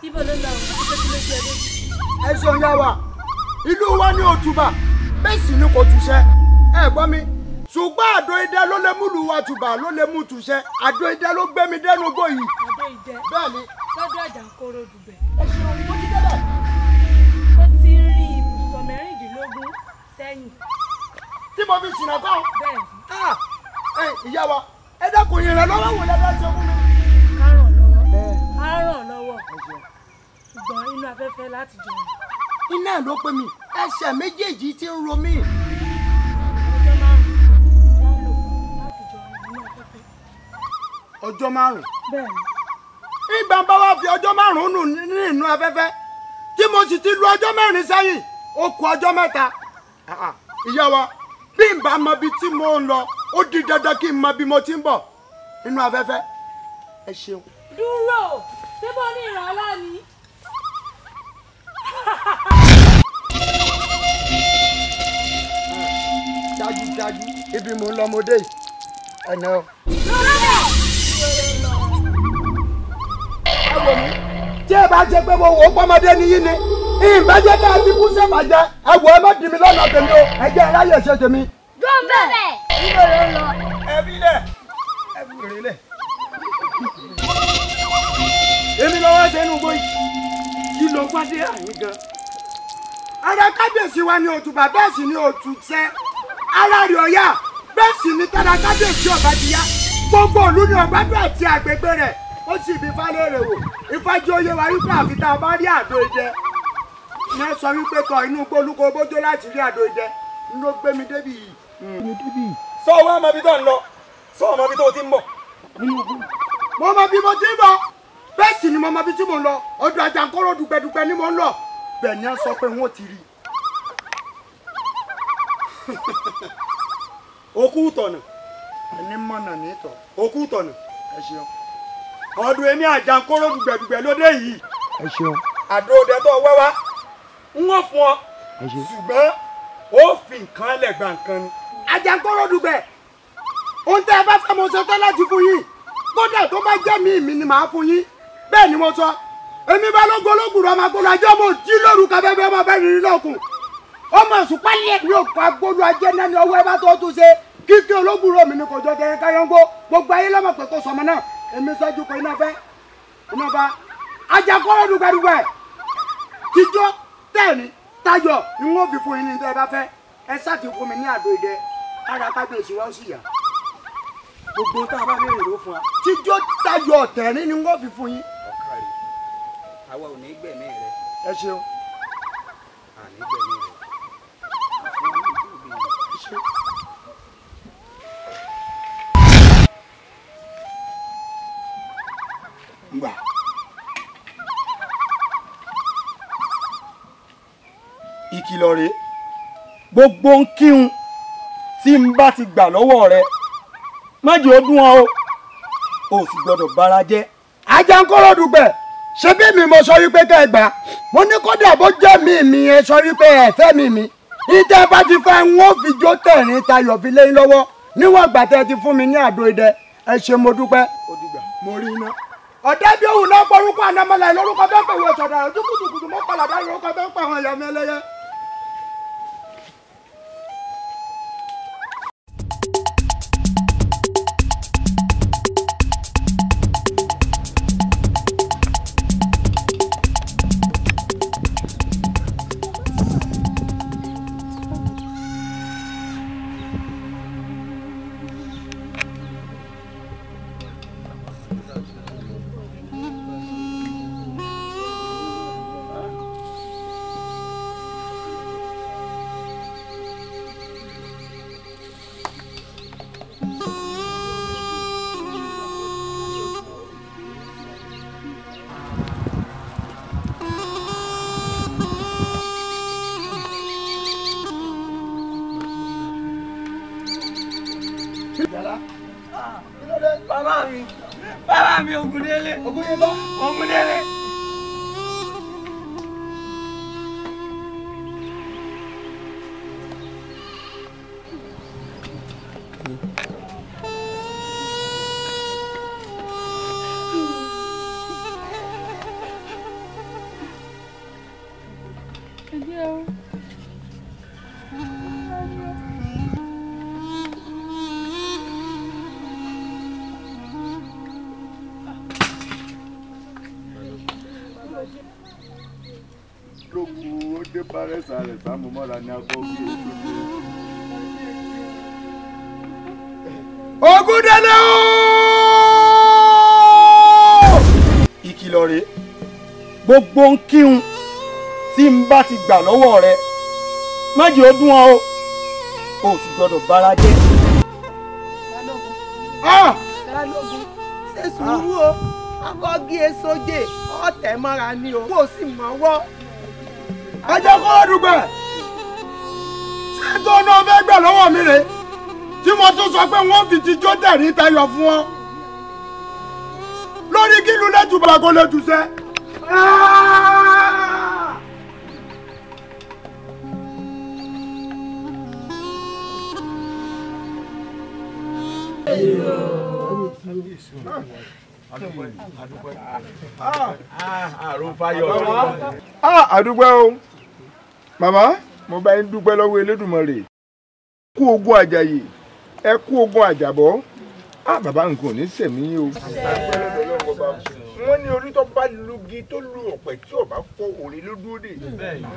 Ibo ló lọ òun tó kí ló jẹ lójú. Ẹ sọ ya wa ìlú wa ní òtúbà bẹ́ẹ̀ sì ni kò túṣẹ́ ẹ gbọ́ mi ṣùgbọ́n àdó idẹ ló lè múlùú wa tùbà ló lè mú túṣẹ́ àdó idẹ ló gbé mi dẹnu gbó yìí. Àdó idẹ bẹ́ẹ̀ ni. Lọ́dọ̀ Àjàǹkóró Dùgbẹ̀. Ẹ ṣeun mo ti débẹ̀. Ó ti rí ibùsọ̀ 16 sẹ́yìn. Tí mo fi ṣìnà kọ́. Bẹ́ẹ̀ ni. Ìyá wa ẹ dákun ìrànlọ́wọ́ wò lẹ́dá ṣe fún mi. Ká ràn lọ́wọ́ ká ràn lọ́wọ́ ṣùgbọ́n inú afẹ́fẹ́ láti jẹun. Iná ló pè mí ẹsẹ̀ méjèèjì tí ń ro mí. Ọjọ́ márùn-ún lálò láti jẹun nínú afẹ́fẹ́. Ọjọ́ márùn-ún. Bẹ́ẹ̀ni. Ìgbà bá wá fi ọjọ́ márùn-ún nù nínú afẹ́fẹ́ tí mo sì ti lu ọjọ́ mẹ́rin sẹ́yìn ó kù ọjọ́ mẹ́ta. Ìyá wa bí n bá mọ ibi tí mo ń lọ ó di dandan kí n mọ bí mo ti ń bọ̀ nínú afẹ́fẹ́. Ẹ ṣeun. Dúró ṣé bó ní ìrànlọ́ ni. Dájúdájú ibi mo ń lọ mo dé yìí ẹ̀nà o. Ẹ wò mí tí ẹ bá jẹ́ pé mo wò ó pọ́mọdé ni yín ni ìbá jẹ́ ká fi kú sẹ́fàjẹ́ ẹ wò ẹ má dì mí lọ́nà tèmi o ẹ jẹ́ ráyè ṣe tèmi. Dúró bẹ́ẹ̀ ibo ló ń lọ. Ẹ bí lẹ̀ ẹ fi wèrè lẹ̀. Èmi lọ́wọ́ sẹ́nu gbóyè kí ló wá dé àyín gan. Ara kábíyèsí wa ni òtùbà bẹ́ẹ̀ sì ni òtùtẹ́ ara rẹ̀ ọ̀yà bẹ́ẹ̀ sì ni tara kábíyèsí ọba ti yá gbogbo ìlú ni ọ̀gbádùn àti àgbègbè rẹ̀ ó sì fi falẹ̀ wò ìfájú oyè wa wípé àfi tá a bá rí àdó idẹ ní ẹ sọ wípé tọ inú gbólúkọ bójó láti rí àdó idẹ ló gbé mi débi yìí. Sọ wá mọ ibi tó ń lọ sọ mọ ibi tó ti ń bọ̀. Mo mọ bí mo ti ń bọ̀ bẹ́ẹ̀ sì ni mo mọ ibi tí mo ń lọ ọ̀dọ̀ Àjàǹkóró Dùgbẹ̀dùgbẹ̀ ni mo ń lọ bẹ́ẹ̀ ni ẹ sọ pé wọ́n ti rí i. Okú tọ̀nà. Ẹni mọ̀nà nítọ̀. Okú tọ̀nà. Ẹ ṣeun. Ọdún èmi Àjàǹkóró Dùgbẹ̀dùgbẹ̀ lóde yìí. Ẹ ṣeun. Àdó òde tó wẹ́ wá ń wọ́n fún ọ. Ṣùgbọ́n ó fi nǹkan lẹ̀ gba nǹkan ni. Àjàǹkóró Dùgbẹ̀ ohun tẹ́ ẹ bá fẹ́ mo ṣe tán láti fún yín kódà tó bá jẹ́ mi mi ni màá fún yín bẹ́ẹ̀ ni mo sọ èmi bá lógo ológun ọmọ agbólo ajé ọmọ òjì lóru kábẹ́bẹ́ ọmọ bẹ́ẹ̀ rírí lọ́kùn ọmọ àsùpálẹ̀ ní òkú agbólo ajé náà ni ọwọ́ ẹ bá tó tún ṣe kíkí ológun rò mí ni kò jọ tẹ̀yẹ káyọ̀ngbó gbogbo ayé lọ́mọ pé kò sọmọ náà èmi sọ́jú pé iná fẹ́ iná bá Àjàǹkóró Dùgbẹ̀dùgbẹ̀ tíjọ́ tẹ̀rín tayọ̀ ni wọ́n fi fún yín ní tẹ́ ẹ bá fẹ́ ẹ sáà ti fún mi ní àdó idẹ ara kábíyèsí wa ó sì yá gbogbo tá a bá béèrè ló fún wa tíjọ́ tayọ̀ tẹ̀rín ni wọ́n fi fún yín. Ọ̀kàrẹ̀ àwa ò ní gbẹ̀mí rẹ. Ẹ ṣeun. Àní gbẹ̀mí rẹ. Ngbà. Ìkìlọ̀ rèé gbogbo ń kírun Tí n bá ti gbà lọ́wọ́ rẹ, má jẹ́ ó dún ọ o, o sì gbọ́dọ̀ bára jẹ́. Ajankoro Dùgbẹ̀, ṣé bí mi mo sọ wípé kẹ́ ẹ gbà, mo ní kódà bó jẹ́ mi ẹ sọ wípé ẹ fẹ́ mi ìtẹ́ bá ti fẹ́ ń ó fi jó tẹ̀rín tayọ̀ fi lé yín lọ́wọ́ níwọ̀n ìgbà tẹ́ ẹ ti fún mi ní àdó idẹ. Ẹ ṣé mo dúpẹ́. Mo rí iná. Ọ̀dẹ́ bí òun náà porúkọ ànámọ́lá lórúkọ tó ń pè wọ sọ̀dà ojú kùtùkùtù mọ́kànlá dá lórúkọ tó ń pè àwọn ìyá mi ẹlẹ́yẹ. Bàbá mi Ògúndélé. Ògúndélé. Ògúndélé ooo! Ìkìlọ̀ rèé, gbogbo ń kírun tí n bá ti gbà lọ́wọ́ rẹ, má jẹ́ ó dún ọ o, o sì gbọ́dọ̀ bára jẹ́. Balógun, ṣe sùúrù o, akọ́gí esójè ọ̀tẹ̀ mọ́ra ni o, kó o sì mọ́wọ́. Ajankoro Dùgbẹ̀, ṣé tó náà fẹ́ gbà lọ́wọ́ mi rèé tí mo tún sọ pé wọ́n fi ti jó tẹ̀rí tayọ̀ fún ọ lórí kí ìlú lẹ́tù bá kó lẹ́tù sẹ́. Àdúpẹ́ o màmá, mo bá yín dúpẹ́ lọ́wọ́ Elédùmarè. Kú ogun àjàyè, ẹ kú ogun àjàbọ́. Bàbá nǹkan ò ní sẹ̀mí o. Wọ́n ní orí tó bá lugi tó lu ọ̀pẹ tí ò bá fọ́ òrè ló dúró dè.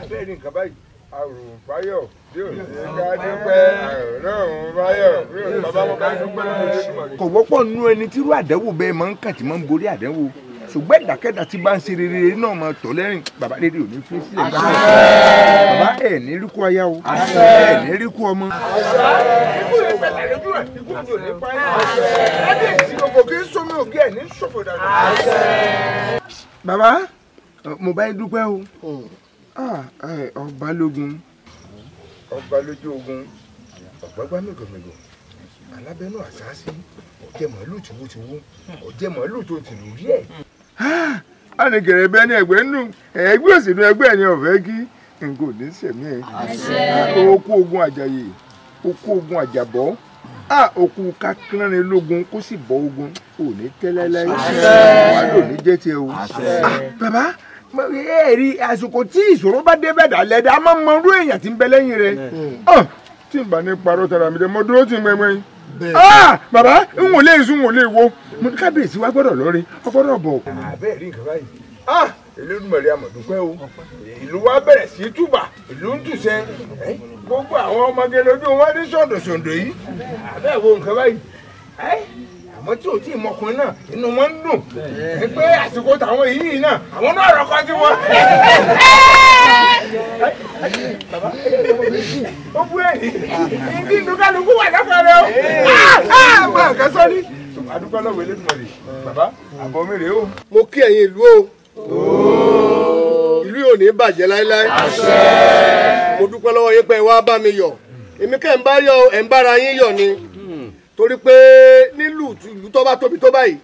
Bẹ́ẹ̀ ni nǹkan báyìí. Àrùn fáyọ̀ bí ò ní ká dúpẹ́. Àrùn fáyọ̀ bí ò ní bàbá mo bá dúpẹ́ lọ́wọ́ Elédùmarè. Kò wọ́pọ̀ nínú ẹni tírú àdánwò bẹ́ẹ̀ máa ń kàn tí máa ń borí àdánwò. Ṣùgbọ́n ìdákẹ́dà tí bá ń ṣe rere náà máa tọ̀ lẹ́rìn. Bàbá rere ò ní fi sílẹ̀. Bàbá ẹ̀ ní rí kú aya o, ẹ̀ ní rí kú ọmọ. Ikú rẹ̀ pẹ̀lẹ́ lójú rẹ̀, ikú mi ò ní pa ẹ́. Kábíyèsí gbogbo kí n sọmi ògì ẹ̀ ní ṣòfò dànù. Bàbá, mo bá yín dúpẹ́ o. Ọba lógun, ọba lójú ogun, ọ̀gbágbá mẹ́gọ̀mẹ́gọ̀, alábẹ́nú àṣàṣì, ọ̀jẹ̀ màálù tìwútìwú, ọ̀jẹ̀ màálù tó tìlú rí ẹ̀. A ní gẹ̀rẹ́ bẹ́ẹ̀ ní ẹgbẹ́ nù, ẹgbẹ́ òsínú ẹgbẹ́ ẹ̀ ní ọ̀fẹ́ kí n kò ní sẹ̀mí ẹ̀. Okú ogun àjàyè, okú ogun àjàbọ́, okú kakínránni lógun kó sì bọ́ ogun, ò ní tẹ́lẹ́lẹ́, wà ló ní jẹ́ tiẹ̀ o. Bàbá, ẹ rí àsìkò tí ìṣòro bá dé bẹ́ẹ̀ dà lẹ́dà, a máa mọ irú èèyàn tí ń bẹ lẹ́yìn rẹ̀. Tí n bá ní parọ́ tara mi dé, mo dúró tí n gbẹngbẹ́yìn. Bàbá, n ò lè sùn, n ò lè wo. Mo ní kábíyèsí wa gbọ́dọ̀ lọ́re, ọ gbọ́dọ̀ bọ̀. Àbẹ́ẹ̀ rí nǹkan báyìí. Elédùmarè a mà dúpẹ́ o. Ìlú wa bẹ̀rẹ̀ sí túbà, ìlú ń tùsẹ̀. Gbogbo àwọn ọmọge lójú wọn ní sọ̀dọ̀sọ̀dọ̀ yìí. Àbẹ́ẹ̀ wo nǹkan báyìí. Àmọ́ tí ò tí ì mọkùnrin náà, inú wọn ń dùn. Pé àsìkò tàwọn yìí náà, àwọn náà rọ́kọ́ sí wọn. Bàbá, ó bú ẹ̀yìn. Ìdí ìdúkàlùkù wà lọ́kàn rẹ o. Àwọn àkàn sọ́ni. Adúpẹ́ lọ́wọ́ Elédùmarè. Bàbá, àbọ̀ mi rèé o. Mo kí ẹ̀yin ìlú o. Ìlú yóò ní bàjẹ́ láéláé. Mo dúpẹ́ lọ́wọ́ yín pé wá bá mi yọ̀. Èmi kẹ́ ń bá yọ ẹ̀ ń bára yín yọ̀ ni. Torí pé nílùú ìlú tó bá tóbi tó báyìí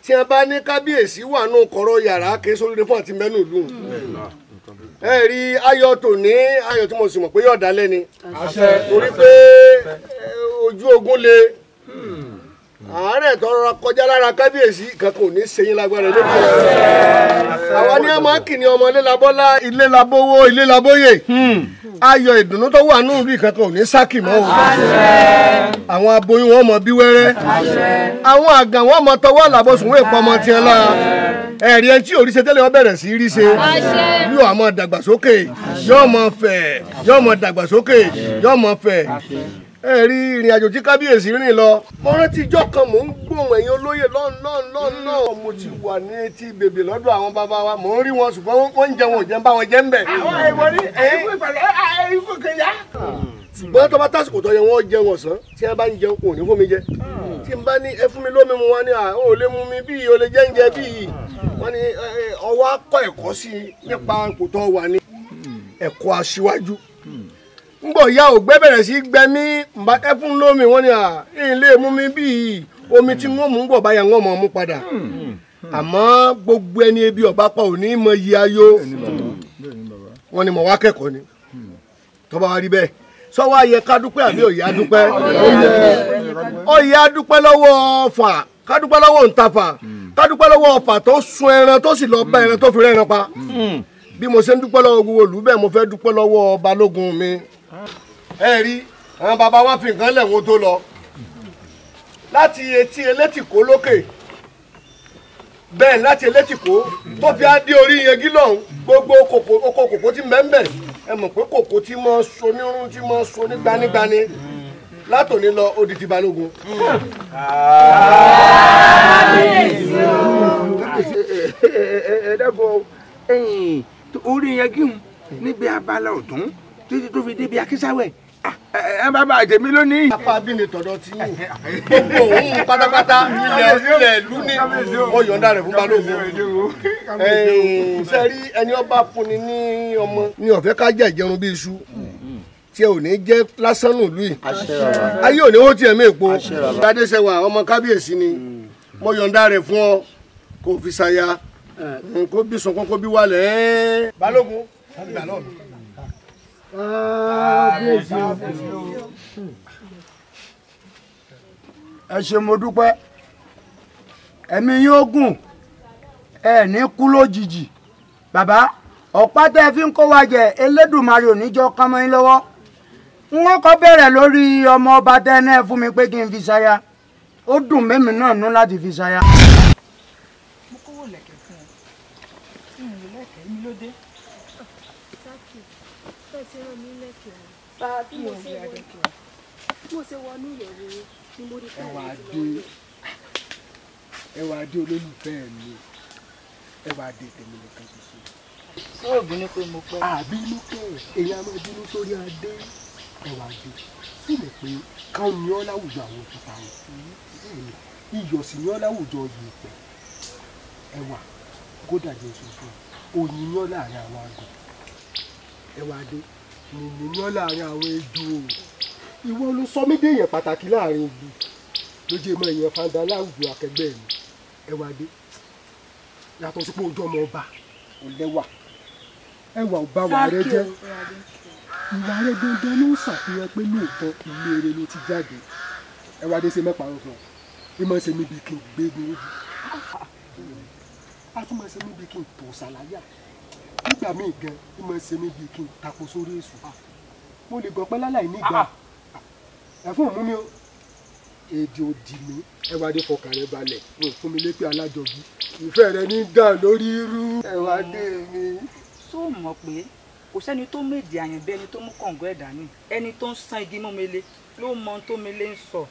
tí a bá ní kábíyèsí wà nù kọ̀rọ̀ yàrá kì í sóríire fún àti mẹ́nu ìlú. Ẹ rí ayọ̀ tòní ayọ̀ tí mo sì mọ̀ pé yóò dálẹ́ ni. Torí pé ojú ogun le. Àárẹ̀ tó rọra kọjá lára kábíyèsí kankan ò ní ṣe yín lágbára ilé ìlú. Àwa ní ọmọ kìíní ọmọ ilé labọ́lá ilé labówó ilé labóyè. Ayọ̀ ìdùnnú tó wà nínú ìlú kankan ò ní sákì mọ́ o. Àwọn aboyún wọn mọ bí wẹ́rẹ́. Àwọn àgàn wọn mọ tọwọ́ àlàbọ̀sùn wọ́n èèpọ̀ ọmọ tiẹ̀ lára. Ẹ̀rí ẹni tí òrìṣe tẹ́lẹ̀ wọ́n bẹ̀rẹ̀ sí í rí ṣe. Yóò máa dàgbàsókè, yóò máa fẹ̀, yóò máa dàgbàsókè, yóò máa fẹ̀. Ẹ rí ìrìn àjò tí kábíyèsí rìn lọ. Mo rántí ijọ́ kan mò ń gbóhùn ẹ̀yin olóyè lọ́nlọ́nlọ́nlọ́. Mo ti wà ní etí bèbè lọ́dọ̀ àwọn bàbá wa. Mò ń rí wọn ṣùgbọ́n wọ́n ń jẹun ò jẹun bá wọn jẹ́ ń bẹ̀. Àwọn ẹ̀wọ̀n ní ẹ̀yìn ìpàdé ẹ̀yìn kòkè yá. Ṣùgbọ́n tó bá tásìkò tó yẹ wọ́n jẹun ọ̀sán tí wọ́n bá ń jẹun kò ní fún mi jẹ. Tí n bá ní ẹ fún mi lómi mu wọn ní à ó lè mú mi bíi o lè jẹ́ ń jẹ bíi. Wọ́n ní ọwọ́ akọ́ ẹ̀kọ́ sí nípa ipò tó wà ní ẹ̀kọ́ aṣíwájú. Ngbọ̀ ya ògbẹ́ bẹ̀rẹ̀ sí gbẹ mí ẹ fún lómi wọ́n ní à ilé mú mi bíi omi tí wọ́n mú ń bọ̀ báyà wọ́n mọ̀ mú padà. Àmọ́ gbogbo ẹni ebi ọ̀bá pa ò ní mọ iye ayọ̀ wọ́n ní mọ̀ wá kẹ́kọ̀ọ́ ni. Tó bá wá rí bẹ́ẹ̀ sọ wá yẹ ká dúpẹ́ àbí òye adúpẹ́? Òye adúpẹ́ lọ́wọ́ ọ̀fà, ká dúpẹ́ lọ́wọ́ òǹtafà, ká dúpẹ́ lọ́wọ́ ọ̀fà tó sun ẹran tó sì lọ bá ẹran tó fi rẹ́ran pa. Bí mo ṣe ń dúpẹ́ lọ́wọ́ gbogbo ìlú bẹ́ẹ̀ mo fẹ́ dúpẹ́ lọ́wọ́ balógun mi. Ẹ rí àwọn bàbá wa fi nǹkan lẹ̀ wọ́n tó lọ láti etí elétìkó lókè bẹ́ẹ̀ láti elétìkó tó fi á dé orí yẹn gílọ̀hún gbogbo oko kòkó tí mẹ́ńbẹ̀ ẹ mọ̀ pé kòkó tí mọ́ so nírun tí mọ́ so ní gbanigbani látòní lọ ó di ti balógun. Ẹ dẹ́gbọ́ orí yẹn gíhun níbi abala ọ̀tún títí tó fi débi akísáwẹ̀ ẹ bàbá àjẹmí lónìí. Apá bí ni tọ̀dọ̀ ti yín gbogbo òun pátápátá ilẹ̀ ìlú ni mo yọ̀ǹda rẹ̀ fún balógun. Ṣe rí ẹni ọba fúnni ní ọmọ ní ọ̀fẹ́ ká jẹ́ ìjẹun bí iṣu tí ẹ ò ní jẹ́ lásán nù lùi ayé ò ní ó tiẹ̀ mí èpo. Adéṣẹwà ọmọ kábíyèsí ni mo yọ̀ǹda rẹ̀ fún ọ kó fi ṣaya kó bí sunkún kó bí wálẹ̀. Balógun gbà lọ́ọ̀ mi. Ẹ ṣé mo dúpẹ́, ẹ̀mí yín ó gùn, ẹ ní kú lójijì. Bàbá ọ̀pá tẹ́ ẹ fi ń kó wa jẹ Elédùmarè ò ní jọ kán mọ́ yín lọ́wọ́. N wọ́n kọ́ bẹ̀rẹ̀ lórí ọmọ ọba tẹ́ ẹ náà fún mi pé kí n fi ṣaya. Ó dùn mẹ́mi náà nú láti fi ṣaya. Mo kówó lẹ̀kẹ̀ fún ọ, tí mo lè lẹ́kẹ̀ẹ́ mi ló dé. Mo ṣe wọnú ìyẹ̀wò ni mo rí pé ẹwà dé, ẹwà dé olólùfẹ́ mi, ẹwà dé tèmi nìkan ṣoṣo. Ṣé ò bínú pé mo pẹ́? Àbínú kẹ̀, èyí á máa bínú sórí adé. Ẹwà dé, sì mọ̀ pé káwọn ni ọ́ láwùjọ àwọn òkúta wọn, iyọ̀ sì ni ọ́ láwùjọ yèèpẹ̀. Ẹwà kódà jẹ́ ṣoṣo, oyin ni ọ́ láàrin àwọn àgàn. Ẹwà dé, nìyí ni ọ́ láàrin àwọn ejò. Ìwọ ló sọ mí déèyàn pàtàkì láàrin ìlú ló jẹ́ mọ́ èèyàn fanda láwùjọ akẹgbẹ́ mi. Ẹwà dé, yàtọ̀ sí pé ojú ọmọ ọba ò lẹ́wà, ẹwà ò bá wà rẹ jẹ́. Ìwà rẹ dandan ló ń ṣàfihàn pé lóòótọ́ ilé eré ló ti jáde. Ẹwà dé ṣe mẹ́pàá fún ọ, ìmọ̀ ṣe mí bí kí n gbégun ojú, a tún máa ṣe mí bí kí n tò ṣàlàyé nígbà míì gan, ìmọ̀ ṣe mí bí kí n tako sórí èṣù. Mo lè gbọ́ pẹ́ láláì nígbà ẹ̀fún mú mi o, èdè òdì mi. Ẹwà dé fọkàn rẹ balẹ̀, o fún mi lépè alájọbí, ìfẹ́ rẹ ní dàn lórí irú. Ẹwà dé mi. Ṣó mọ̀ pé kò sẹ́ni tó méjì àyàn bí ẹni tó mú kọ̀ǹgọ́ ẹ̀dá ní ẹni tó ń san igi mọ́mele ló mọ ohun tó mele ń sọ.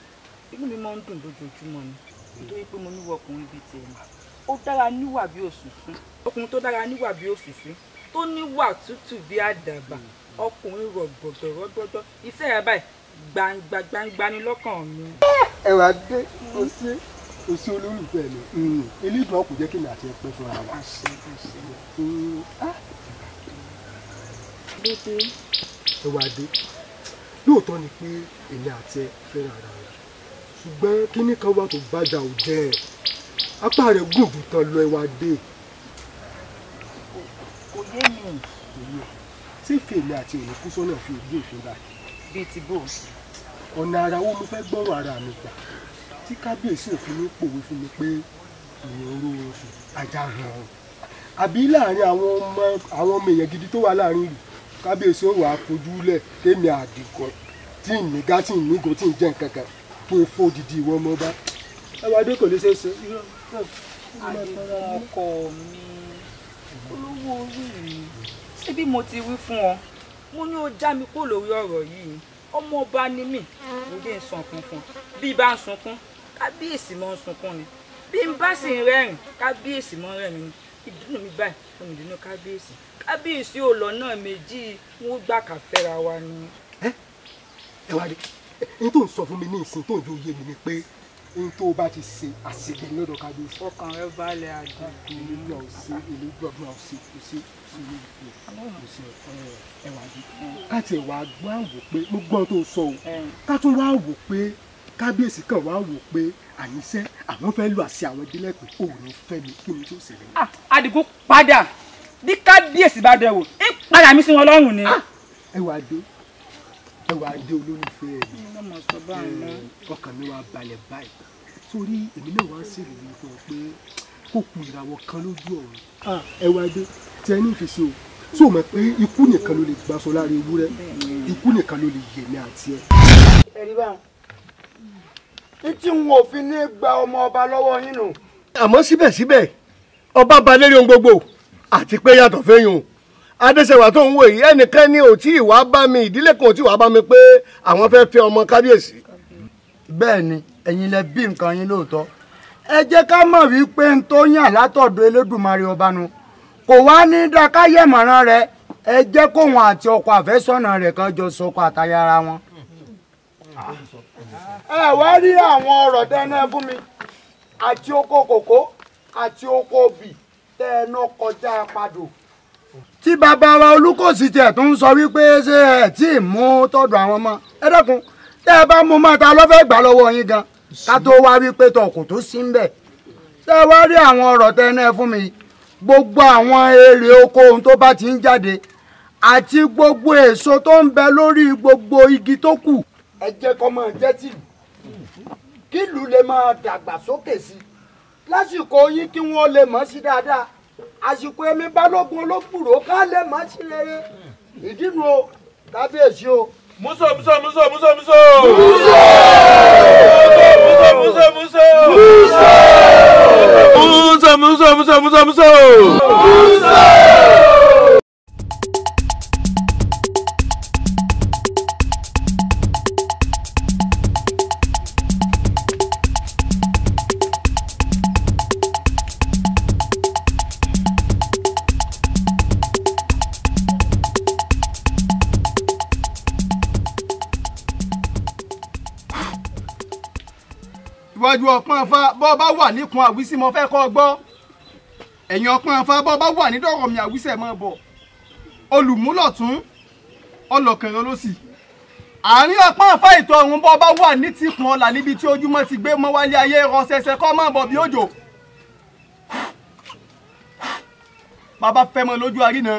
Inú mi máa ń dùn lójoojúmọ́ ni nítorí pé mo níwọ̀ ọkùnrin bíi tiẹ̀ ni. Ó dára níwà bí òṣùṣú, ọkùnrin tó dára níwà bí òṣùṣú, tó níwà tútù bí àdàbà, ọkùnrin rọ̀gbọ̀dọ̀ rọ́gbọ́dọ̀, ìfẹ́ rẹ̀ báyìí gbangba gbangba ni lọ́kàn mi. Ẹwà dé, o ṣé o ṣé olólùfẹ́ mi, elédùn ọkùn jẹ́ kí mi àti ẹ pẹ́ fúnra wa. Ẹwà dé, Lóòótọ́ ni pé èmi àti ẹ fẹ́ràn ara wa, ṣùgbọ́n kíní kan wà tó bàjá ò jẹ́ ẹ̀. Apá rẹ̀ gùn jù tán lọ, ẹwà dé. Kò yé mi. Kò yé. Ṣé fèmí àti òní kú sọ́nà fi ògbó ìfín báyìí? Bíi ti bò. Ọ̀nà ara wo mo fẹ́ gbọ́rọ̀ ara mi gbà tí kábíyèsí òfin ní pòwe fún mi pé ìyẹn oró oṣù ajá hàn án. Àbí láàrin àwọn ọmọ èèyàn gidi tó wà láàrin ìlú, kábíyèsí ó wà á fojú lẹ̀ kémi àdìgàn tí ń nígá tí ń nígò tí ń jẹ́ nǹkan kan kí n fó didi ìwọ ọmọ ọba. Ẹwà dé kò lè ṣeé ṣe. Àdìgún ọkọ mi, olówó orí mi, ṣé bí mo ti wí fún ọ, mo ní ó já mi kó lórí ọ̀rọ̀ yìí. Ọmọ ọba ni mí, mo dé ń sunkún fún un. Bí bá ń sunkún, kábíyèsí mọ́ ń sunkún ni. Bí n bá sì ń rẹ́rìn, kábíyèsí mọ́ ń rẹ́rìn ni. Ìdùnnú mi báyìí fún ìdùnnú kábíyèsí. Kábíyèsí ò lọ náà méjì, wọn gbà ká fẹ́ra wa ni. Ẹ wá rí n tó ń sọ fún mi ní ìsìn tó ń jó yé mi ni pé n tó bá ti ṣe àṣegẹ lọ́dọ̀ kábíyèsí. Ọkàn rẹ balẹ̀ àjọ. Ìlú ọ̀sẹ̀ ìlú gbọ̀ngàn ọ̀sẹ̀ ọ̀sẹ̀ ọ̀sẹ̀ ẹwà dé. Ká tiẹ̀ wá gbọ́ àwò pé mo gbọ́n tó sọ o. Ká tún wá wò pé kábíyèsí kan wá wò pé àníṣe àwọn fẹ́ lu àṣẹ àwọn délẹ̀ pé òun ní fẹ́ mi, kí ni tó ṣẹlẹ̀. Àdìgún padà bí kábíyèsí bá dẹ̀ wò ń padà mí sí wọn lọ́rùn ni. Ẹwà dé ẹwà dé olólùfẹ́ mi, ọkàn mi wá balẹ̀ báyìí torí èmi náà wá ń ṣèlérí fún ọ pé kó ku ìràwọ̀ kan lójú ọ̀run. Ẹwà dé tí ẹ ní ìfisí o, tó mọ̀ pé ikú nìkan ló lè gbaṣọ lára ewúrẹ́, ikú nìkan ló lè yèmí àti ẹ. Ẹ̀rí báwọn títí wọn ò fi ní gba ọmọ ọba lọ́wọ́ yín nù. Àmọ́ síbẹ̀síbẹ̀ ọba ba lérí ohun gbogbo àti pé yàtọ̀ fẹ́yùn Adéṣẹwà tó ń wò yìí, ẹnìkan ni ò tí ì wá bá mi, ìdílé kan ò tí ì wá bá mi pé àwọn fẹ́ fẹ́ ọmọ kábíyèsí. Bẹ́ẹ̀ ni, ẹ̀yin lẹ bí nǹkan yín lóòótọ́. Ẹ jẹ́ ká mọ̀ wípé n tó yàn látọ̀dọ̀ Elédùmarè ọba nu kò wá ní dákáyẹ̀mọ̀ràn rẹ̀. Ẹ jẹ́ kóun àti ọkọ àfẹ́sọ́nà rẹ̀ kan jọ sọkọ àtaya ara wọn. Ẹ wá rí àwọn ọ̀rọ̀ tẹ́ná fún mi àti oko kòkó àti oko obì tẹ́ẹ̀nà kọjá padò. Tí bàbá wa Olúkòsì tiẹ̀ tó ń sọ wípé ṣé ẹ tí ì mú tọ́dọ̀ àwọn ọmọ ẹ dákun tẹ́ ẹ bá mú mọ́ta ló fẹ́ gbà lọ́wọ́ yín gan ká tó wá wípé tọkùn tó sí ń bẹ̀. Ṣé ẹ wá rí àwọn ọ̀rọ̀ tẹ́ná fún mi, gbogbo àwọn èrè oko ohun tó bá ti ń jáde àti gbogbo èso tó ń bẹ lórí gbogbo igi tó kù, ẹ jẹ́ kó máa jẹ́ tìlú kí ìlú lè máa dàgbà sókè sí i lásìkò yín kí wọ́n lè mọ̀ sí dáadáa. Àsìkò èmi Balógun Ológbùrò ká lè mọ̀ sí rere. Ìdínú o kábíyèsí o. Muso muso muso muso muso. Muso muso muso muso. Muso muso muso muso muso. Muso. Iwájú ọpọ́n afá bọ́ bá wà níkun àwísí mo fẹ́ kọ́ gbọ́. Ẹ̀yìn ọpọ́n afá bọ́ bá wà nídọ̀rọ̀ mi àwísẹ̀ mọ́ bọ̀. Olùmúlọ̀tún ọlọ́kẹ̀rẹ̀ ló sì. Àárín ọpọ́n afá ìtọ̀ ọ̀run bọ́ bá wà ní tìkun ọ̀là níbi tí ojúmọ́ ti gbé mọ́ wálé ayé rọ ṣẹṣẹ kọ́ mọ́ bọ̀ bí òjò. Bàbá fẹ́ mọ lójú àrínà.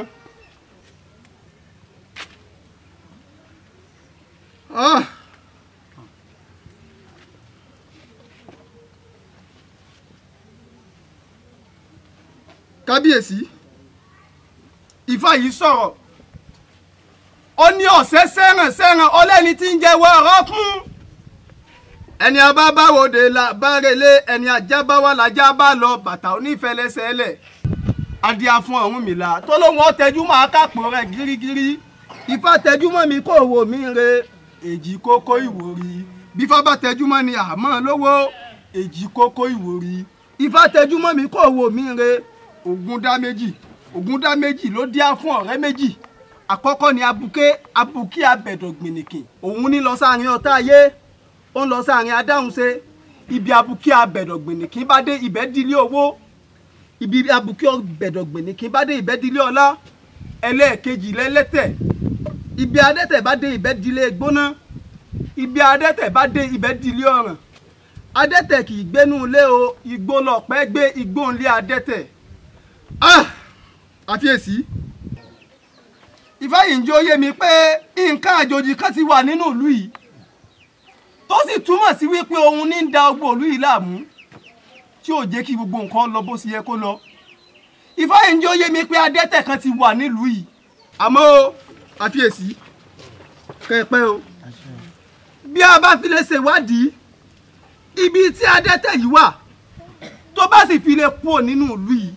Kábíyèsí, Ifá yìí sọ̀rọ̀, ó ní ọ̀sẹ̀ sẹ́ràn sẹ́ràn ọlẹ́ni tí ń jẹ́wọ́ ọ̀rọ̀ fún ẹni abábáwòde la bá relé, ẹni ajá bá wà lájá bá lọ, bàtà onífẹlẹsẹ̀ lẹ̀ adíá fún Ọ̀rúnmìlà tó lóun ọ̀tẹ́jú máa kápò rẹ̀ gírígírí. Ifá tẹjú mọ́ mi kó wò mí re èjì kókó ìwòrì. Bífá bá tẹjú mọ́ ni àmọ́ lówó èjì kókó ìwòrì. Ifá tẹjú mọ́ mi kó wò mí re ògùn dá méjì, ògùn dá méjì ló díá fún ọ̀rẹ́ méjì. Àkọ́kọ́ ni abuké, abuké abẹ̀dọ̀ gbìnìkìn, òun ní lọ sáàrin ọ̀tá ayé, ó ń lọ sáàrin adáhunṣe. Ibi abuké abẹ̀dọ̀ gbìnìkìn bá dé ibẹ̀ dílé owó, ibi abuké abẹ̀dọ̀ gbìnìkìn bá dé ibẹ̀ dílé ọlá. Ẹlẹ́ẹ̀kejì lẹ́lẹ́tẹ̀, Ibi adẹ́tẹ̀ bá dé ibẹ̀ dilé gbóná, ibi adẹ́tẹ̀ bá dé ibẹ̀ dilé ọ̀ràn. Adẹ́tẹ̀ kì í gbénú ilé o, igbó lọ̀pẹ́ gbé igbó ńlé adẹ́tẹ̀. Ah! Àfiyèsí. Ifá yìí ń jó yé mi pé nǹkan àjòjì kan ti wà nínú ìlú yìí tó sì túmọ̀ sí wípé òun ní ń da ogbó ìlú yìí láàmú tí ò jẹ́ kí gbogbo nǹkan lọ bó ṣe yẹ kó lọ. Ifá yìí ń jó yé mi pé adẹ́tẹ̀ kan ti wà nílùú yìí. Àmọ́ o, àfiyèsí, kẹ́ẹ̀pẹ́ o. Bí a bá fi lè ṣèwádìí ibi tí adẹ́tẹ̀ yìí wà tó bá sì fi lè kúrò nínú ìlú yìí,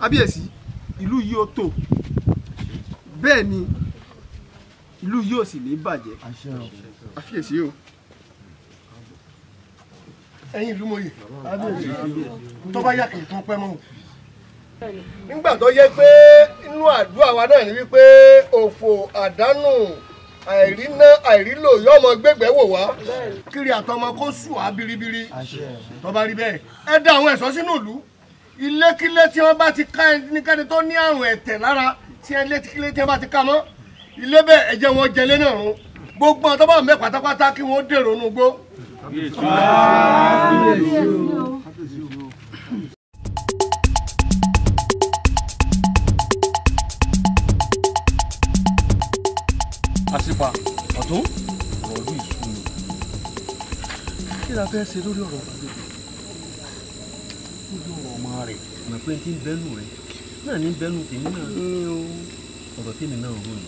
àbíyèsí, ìlú yìí ó tò, bẹ́ẹ̀ ni ìlú yìí ò sì ní bàjẹ́. Àfiyèsí o. Ẹ̀yin ìlú mòye tó bá yà kì í tún pẹ́ mọ́ o. Nígbà tó yẹ pé inú àdúrà wa náà ni wípé òfò àdánù àìríná àìrílò yóò mọ gbégbé wò wá kiri àtọmọ kó sùn á biribiri. Tó bá rí bẹ́ẹ̀ ẹ dá àwọn ẹ̀ṣọ́ sínú ìlú. Ilékílé tí wọ́n bá ti ká ẹnikẹ́ni tó ní àrùn ẹ̀tẹ̀ lára tí ilékílé tí wọ́n bá ti ká mọ́ ilé bẹ́ẹ̀ ẹ jẹ́ wọn jẹlé náà run. Gbogbo àwọn tó bá mẹ́ pátápátá kí wọ́n dèrò inú igbó. Àṣìpa ọ̀tún ọ̀rọ̀ ìlú ìṣú ni. Kí la fẹ́ ṣe lórí ọ̀rọ̀ Balógun? Lórí ọ̀rọ̀ ọmọ rẹ̀. Mọ̀ pé tí ń bẹ́nu rẹ̀ náà ní bẹ́nu tèmi náà. Ọ̀rọ̀ tèmi náà rò ní.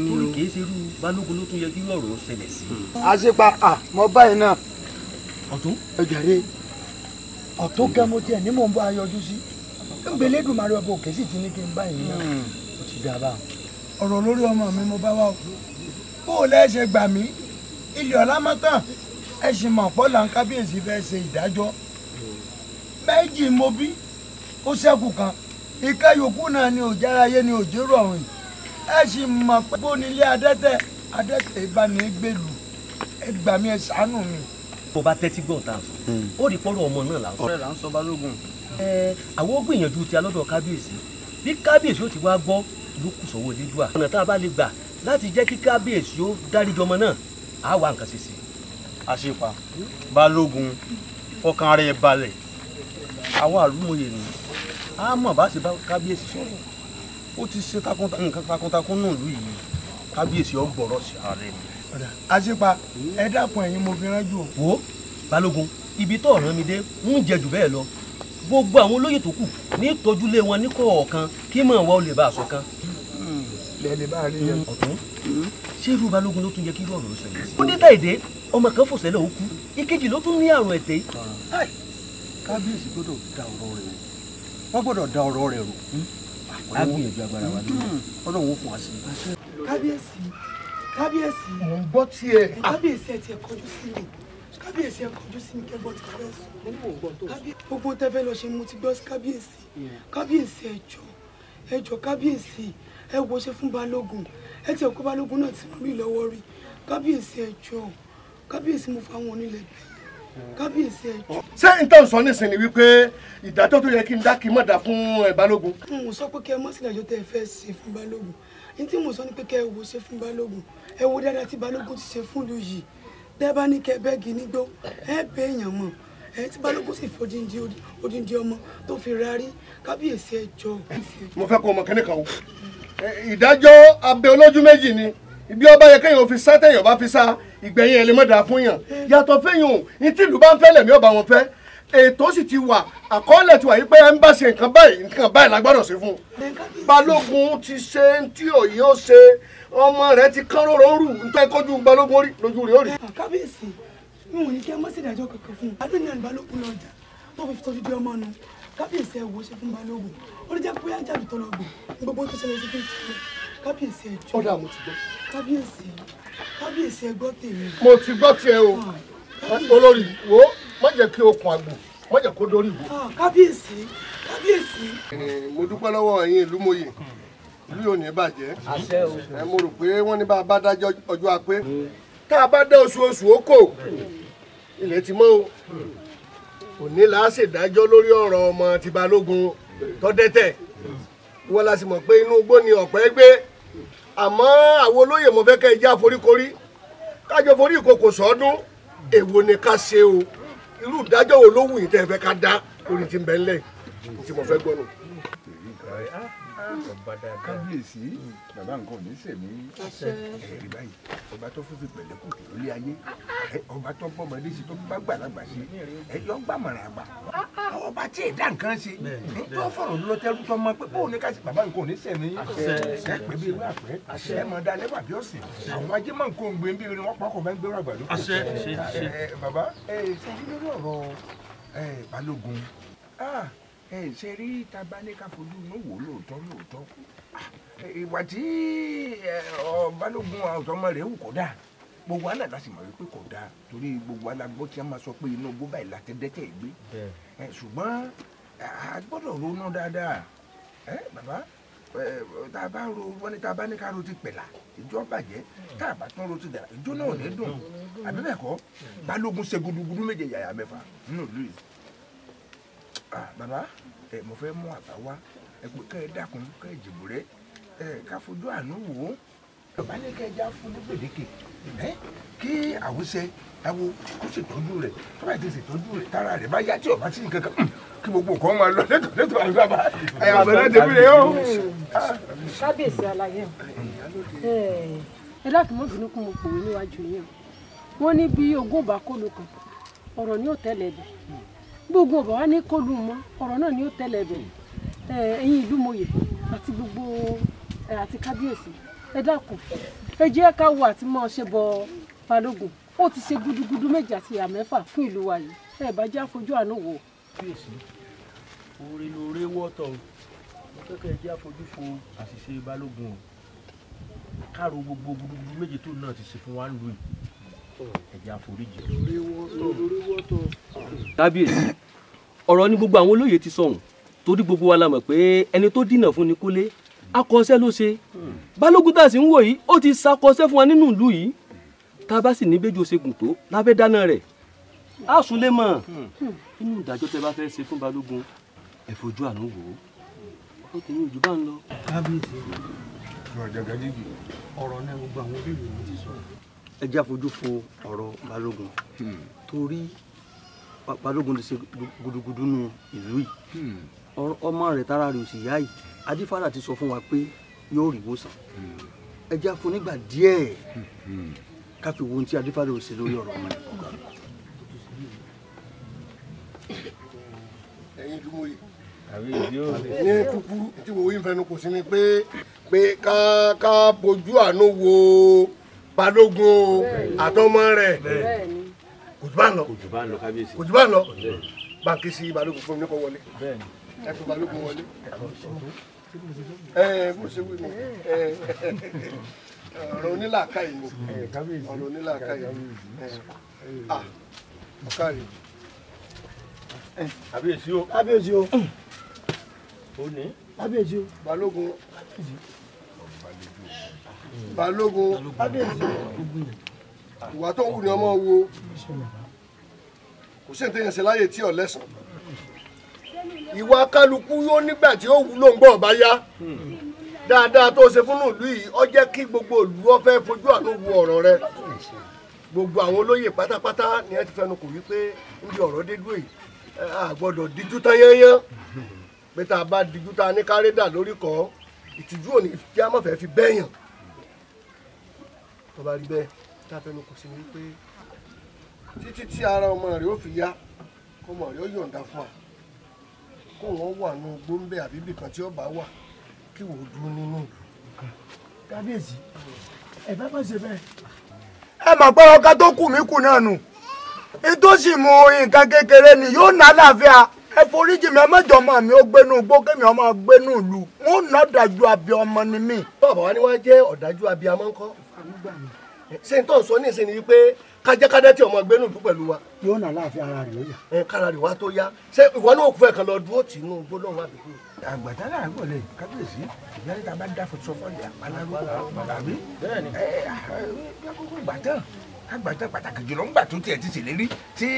Torí kìí ṣe irú Balógun ló tún yẹ kí ọ̀rọ̀ ṣẹlẹ̀ sí. Àṣìpa mọ báyìí náà. Ọ̀tún. Ẹ jàre ọ̀tún kẹ́ mo tiẹ̀ ní mò ń bá a yọjú sí. Ń gbélé Èdùmàrè ọba òkè sì ti ní kí n báyìí náà. Ó ti dà bá. Ọ̀rọ̀ lórí ọmọ mi mo bá wá o. Bó o lẹ́ ṣe gbà mí ilé ọ̀la mọ́tàn ẹ sì mọ̀ pọ́lá ń kábíyèsí fẹ́ ṣe ìdájọ́. Méjì mo bí ó ṣẹ́kù kan ìka yòókù náà ni òjáráyé ni òjérò ọ̀run yìí. Ẹ sì mọ̀ pé bó ni ilé adẹ́tẹ̀ adẹ́tẹ̀ ìbánigbèlú ẹ gbà mí ẹ ṣàánú mi. Bó bá tẹ́tí gbọ́n tá a sọ ó rí pọ́rọ̀ ọmọ náà là ń sọ. Ọ̀rẹ́ là ń sọ Balógun. Ẹ àwọn ó gbìyànjú ti alọ́dọ̀ kábíyèsí bí kábíyèsí ó ti wá gbọ́ ló kù sọ́wọ́ Elédùà. Ọ̀nà tá a bá lè gbà láti jẹ́ kí kábíyèsí ó dáríjì ọmọ náà á wá nǹkan ṣe sí. Àṣìpa Balógun fọkàn rẹ̀ balẹ̀ àwọn àlùmọ̀yè ni a mọ̀ bá ṣe bá kábíyèsí sọ̀rọ̀ ó ti ṣe nǹkan takuntakun náà lù yìí kábíyèsí ó gbọ́rọ̀ sí ààrẹ mi. Àṣìpa ẹ dákun ẹ̀yin mo fi ránjú o. Wo Balógun ibi tó ọ̀ràn mi dé ń jẹ jù bẹ́ẹ̀ lọ gbogbo àwọn olóyè tó kù ní tọ́júlé wọn ní kọ̀ọ̀kan kí mọ̀ wọ́n lè bá aṣọ kan. Lẹ́lẹ̀ bá rí yẹn. Ọ̀tún ṣé irú Balógun ló tún yẹ kí irú ọ̀rọ̀ ló ṣẹlẹ̀ sí. Ó dé táìdé ọmọ kan fò sẹ́lẹ̀ ó kú ìkejì ló tún ní àrùn ẹ̀tẹ̀. Kábíyèsí gbọ́dọ̀ da ọ̀rọ̀ rẹ̀ rò wọ́n gbọ́dọ̀ da ọ̀rọ̀ rẹ̀ rò. A gbìyànjú agbára wa lórí. Ọlọ́run ó fún wa sí. Kábíyèsí kábíyèsí. Mò ń gbọ́ tiẹ̀. Kábíyèsí ẹ tiẹ̀ kọjú sí mi. Kábíyèsí ẹ kọjú sí mi kẹ́gbọ́n ti fẹ́ sùn. Gbogbo tẹ́ fẹ́ lọ ṣe mo ti gbọ́ sí kábíyèsí. Kábíyèsí ẹ jọ̀ọ́ ẹ jọ̀ọ́ kábíyèsí ẹ wo ṣe fún Balógun ẹ tiẹ̀ kó Balógun náà ti rí lọ́wọ́ rí. Kábíyèsí ẹ jọ̀ọ́ kábíyèsí mo fa àwọn onílẹ̀ bẹ́ẹ̀ kábíyèsí ẹ jọ̀ọ́. Ṣé n tàn sọ nísìnyí wípé ìdájọ́ tó yẹ kí n dá kí n má dá fún Balógun. N ò sọ pé kẹ́ ẹ mọ́ sí ìdájọ́ tẹ́ ẹ fẹ́ ṣe fún Balógun ní tí mo sọ ni pé kẹ́ ẹ wo ṣe fún Balógun ẹ wo dáadáa tí Balógun ti ṣe fún ìlú yìí tẹ́ bá ní kẹ́ bẹ́ẹ̀gì nígbó ẹ bẹ́ èèyàn mọ̀ ẹ tí Balógun sì fi odindi ọmọ tó fi rárí kábíyèsí ẹ jọ̀ọ́. Mo fẹ́ kó ọmọ kẹ́ni kan o ìdájọ́ abẹ olójú méjì ni ibi ọba yẹ kéèyàn fi sá téèyàn bá fi sá ìgbẹ̀yìn ẹ̀ lè mọ̀ dáa fún yàn yàtọ̀ fẹ́yàn o ní tí ìlú bá ń fẹ́ lẹ̀mí ọba wọn fẹ́ ètò sì ti wà àkọọ́lẹ̀ ti wà yí pé ẹ ń bá ṣe nǹkan báyìí nǹkan báyìí la gbọ́dọ̀ ṣe fún un. Balógun ti ṣe ń tí òye ó ṣe ọmọ rẹ̀ ti kán róró rù ń tẹ́ kójú Balógun rí lójú rẹ̀ ó rí. Kábíyèsí mi ò ní kí ẹ mọ́ sí ìdájọ́ kankan fún un adóni àná Balógun lọ jà tó fi tọ́jú di ọmọ nu kábíyèsí ẹ wò ṣe fún Balógun ó lè jẹ́ pé ajáde tó lọ gbò ní gbogbo tó ṣẹlẹ̀ sí fún ìṣẹ̀lẹ̀ kábíyèsí ẹ jọ̀ọ́. Ọ̀dà mo ti gbọ́. Kábíyèsí kábíyèsí ẹ gbọ́ tèmi. Mo ti gbọ́ tiẹ̀ o olórí wo má jẹ́ kí okùn àgbò má jẹ́ kó dórí ìbò. Kábíyèsí kábíyèsí. Mo dúpẹ́ lọ́wọ́ ẹ̀yin ìlú mòye ìlú yóò ní bàjẹ́ mo rò pé wọ́n ní bá a bá dájọ́ ọjọ́ apé tá a bá dá oṣooṣù ó kò ilẹ̀ ti mọ́ o òní là á ṣèdájọ́ lórí ọ̀rọ̀ ọmọ ti Balógun tó dẹ́tẹ̀ ìwọ la sì mọ̀ pé inú igbó ni ọ̀pẹ gbé Àmọ́ àwọn olóyè mo fẹ́ kẹ́ ẹ já foríkorí kájọ forí ìkòkò sọ́dún. Èwo ni ká ṣe o? Irú ìdájọ́ wo ló wù yín tẹ́ ẹ fẹ́ ká dá lórí ti ń bẹ ńlẹ̀ tí mo fẹ́ gbọ́ nù. Kábíyèsí, bàbá nǹkan ò ní sèmí ẹ̀rí báyìí. Ọba tó fún fi pẹ̀lẹ́ kù lórí ayé, ọba tó bọ́mọdé sí tó bá gbàlagbà sí, yọ gbàmọ̀ràn àgbà, ọba tí èdè nǹkan ṣe tó fọ̀rọ̀ lọ tẹ́rù tó mọ pé bóun ní ká ṣe. Bàbá nǹkan ò ní sèmí ẹ pé bí ewé àpẹ́ ẹ mọ̀ dá lẹ́wà bí ọ̀sìn àwọn ajé mọ̀ nǹkan òǹgbẹ bí wọn pọ̀ kọ̀ bá ń gbérò àgbàdo. Bàbá ẹ ṣe lórí ọ̀rọ̀ Balógun, ṣe rí taba ní ká fojú inú wò lóòótọ́ lóòótọ́ ìwà tí Balógun ọ̀tọ́mọ rẹ̀ wù kó dáa, gbogbo àná láti mọ̀ wípé kò dáa, torí gbogbo alágbó tí a máa sọ pé inú igbó báyìí láti dẹ́tẹ̀ gbé. Ṣùgbọ́n a gbọ́dọ̀ ronú dáadáa. Bàbá, tá a bá ro wọ́n ní tá a bá ní ká ro ti pẹ̀lá ìjọ bàjẹ́, tá a bá tún ro ti dàrá ìjọ náà ò ní dùn, àbí bẹ́ẹ̀ kọ́? Balógun ṣe gudugudu méje yàyà mẹ́fà nínú ìlú yìí. Bàbá, mo fẹ́ mú àbá wá ẹ pé kẹ́ ẹ dákun kẹ́ ẹ jìbùrẹ́ ẹ ká fojú àánú wò ó. Bàbá ní kẹ́ ẹ já fún ní gbèdéke kí àwùsẹ awo kó ṣètọ́jú rẹ̀, tó bá ti ṣètọ́jú rẹ̀ tára rẹ̀ bá yá tí ọba tí nǹkan kan kí gbogbo nǹkan máa lọ lẹ́tọ̀ lẹ́tọ̀. Àbí bàbá ẹ àbẹ̀rẹ̀ tẹ̀mí rẹ̀ o. Kábíyèsí aláyé, ẹ dákun mọ́ bínú kún mo pòwe níwájú yín o. Wọ́n ní bí ogún bá kólu kan ọ̀rọ̀ ni ó tẹ̀lé bẹ̀, gbogbo ọba wa ní kólu mọ́ ọ̀rọ̀ náà ni ó tẹ̀lé bẹ̀. Ẹ̀yin ìlú mòye àti gbogbo àti kábíyèsí, ẹ dákun ẹ jẹ́ ká wo àti mọ́ ṣe bọ Balógun. Ó ti ṣe gudugudu méje àti ìyá mẹ́fà fún ìlú wa yìí, ẹ bá jẹ́ àfojú àánú wò. Kábíyèsí, oore lóore wọ́tọ̀ o, mo fẹ́ kẹ́ ẹ jẹ́ àfojú fo àṣìṣe Balógun o, káàró gbogbo gudugudu méje tó náà ti ṣe fún wa ń lu yìí, ẹ jẹ́ àforíjì. Kábíyèsí, ọ̀rọ̀ ni gbogbo àwọn olóyè ti sọ̀hún, torí gbogbo wa la mọ̀ pé ẹni tó dínà fún ni kólé akọṣẹ́ ló ṣe. Balógun tá a sì ń wò yìí ó ti ṣakọṣẹ́ fún wa nínú ìlú yìí, tá a bá sì ní bẹ́jọ́ ṣe gùn tó lábẹ́ dáná rẹ̀ á sùn lé mọ̀. Inú ìdájọ́ tẹ́ bá fẹ́ ṣe fún Balógun ẹ fojú àánú wò ó, ó ti ní ojú bá ń lọ. Kábíyèsí, ọ̀rọ̀ náà gbogbo àwọn olóyè mi ti sọ. Ẹ jẹ́ àfojú fo ọ̀rọ̀ Balógun, torí Balógun ti ṣe gudugudu nù ìlú yìí, ọmọ rẹ̀ tára rẹ̀ ò sì yá yìí. Adífálà ti sọ fún wa pé yóò rí ìwòsàn, ẹ jẹ́ àfo nígbà díẹ̀ ká fi wo ohun tí Adífálà ò ṣe lórí ọ̀rọ̀ ọmọ rẹ̀. Ẹ̀yin ìlú mòye, ní kúkúrú tí wo yín fẹnu kò sí ni pé pé ká bójú àánú wo Balógun àtọmọ rẹ̀. Kò jù bá ń lọ, kò jù bá ń lọ kábíyèsí, kò jù bá ń lọ. Báńkì sí Balógun fún mi ní kò wọlé, ẹ kò Balógun wọlé. Ẹ bó ṣe wí ni ọ̀rọ̀ onílàákàyè ni, ọ̀rọ̀ onílàákàyè ni. Ọ̀kàrí. Kábíyèsí o. Kábíyèsí o. Ó ní. Kábíyèsí o. Balógun. Balógun. Kábíyèsí o. Ìwà tó wù ní ọmọ wo, kò sí ní tẹ̀yẹ̀ ṣe láyè tí ò lẹ́sàn. Ìwà kálukú yóò nígbà tí ó wúlò ń gbọ́ ọ̀bá yá. Dáadáa tó ṣe fún ìlú yìí, ó jẹ́ kí gbogbo ìlú ó fẹ́ fojú àánú wo ọ̀rọ̀ rẹ. Gbogbo àwọn olóyè pátápátá ni ẹ ti fẹnu kò wípé níbi ọ̀rọ̀ dé dúró yìí, a gbọ́dọ̀ díjú tán yányán. Pé tá a bá díjú tá a ní kárẹ́dà lórí kọ́, ìtìjú òní kí a má fẹ́ fi bẹ́yàn. Tó bá rí bẹ́ẹ̀, tá a fẹnu kò sí ni wípé títí tí ara ọmọ rẹ̀ ó fi yá, kọ́mọ rẹ̀ ó yọ̀ǹda fún wa, kó wọ́n wà nù gbóńbẹ́ àbí ibìkan tí ó bá wà, kí wò ó dúró nínú ìlú. Kábíyèsí, ẹ bá má ṣe bẹ́ẹ̀. Ẹ mà pé ọkà tó kù mí kù náà nù, nítòsí mu nǹkan kékeré ni yóò ná àlàáfíà. Ẹ foríjì mi, ẹ má jọ ọmọ mi ó gbénú igbó kémi ọmọ gbénú ìlú, wọn ò ná ọ̀dájú abiyamọ ni mí. Bàbá wa ni wọ́n jẹ́ ọ̀dájú abiyamọ ńkọ́? Ṣé n tó ń sọ ní ìsìn ni wípé kájẹ́kádẹ́ tí ọmọ gbénú ìlú pẹ̀lú wa. Yóò ná àlàáfíà ara rẹ̀ ó yá. Ẹ kára rẹ̀ wá tó yá. Ṣé ìwọ náà kú fẹ́ kan lọ dúró tì inú gbólóhùn àbíkú? Àgbàdá náà gbọ́dọ̀ kábíyèsí, ìyá níta bá dáfọ̀ sọ fọ́ọ̀lì àpálárò àbí? Ẹ ẹ kókó gbà tán. Kágbàtà pàtàkì jùlọ ńgbà tó tiẹ̀ ti ṣèlérí tí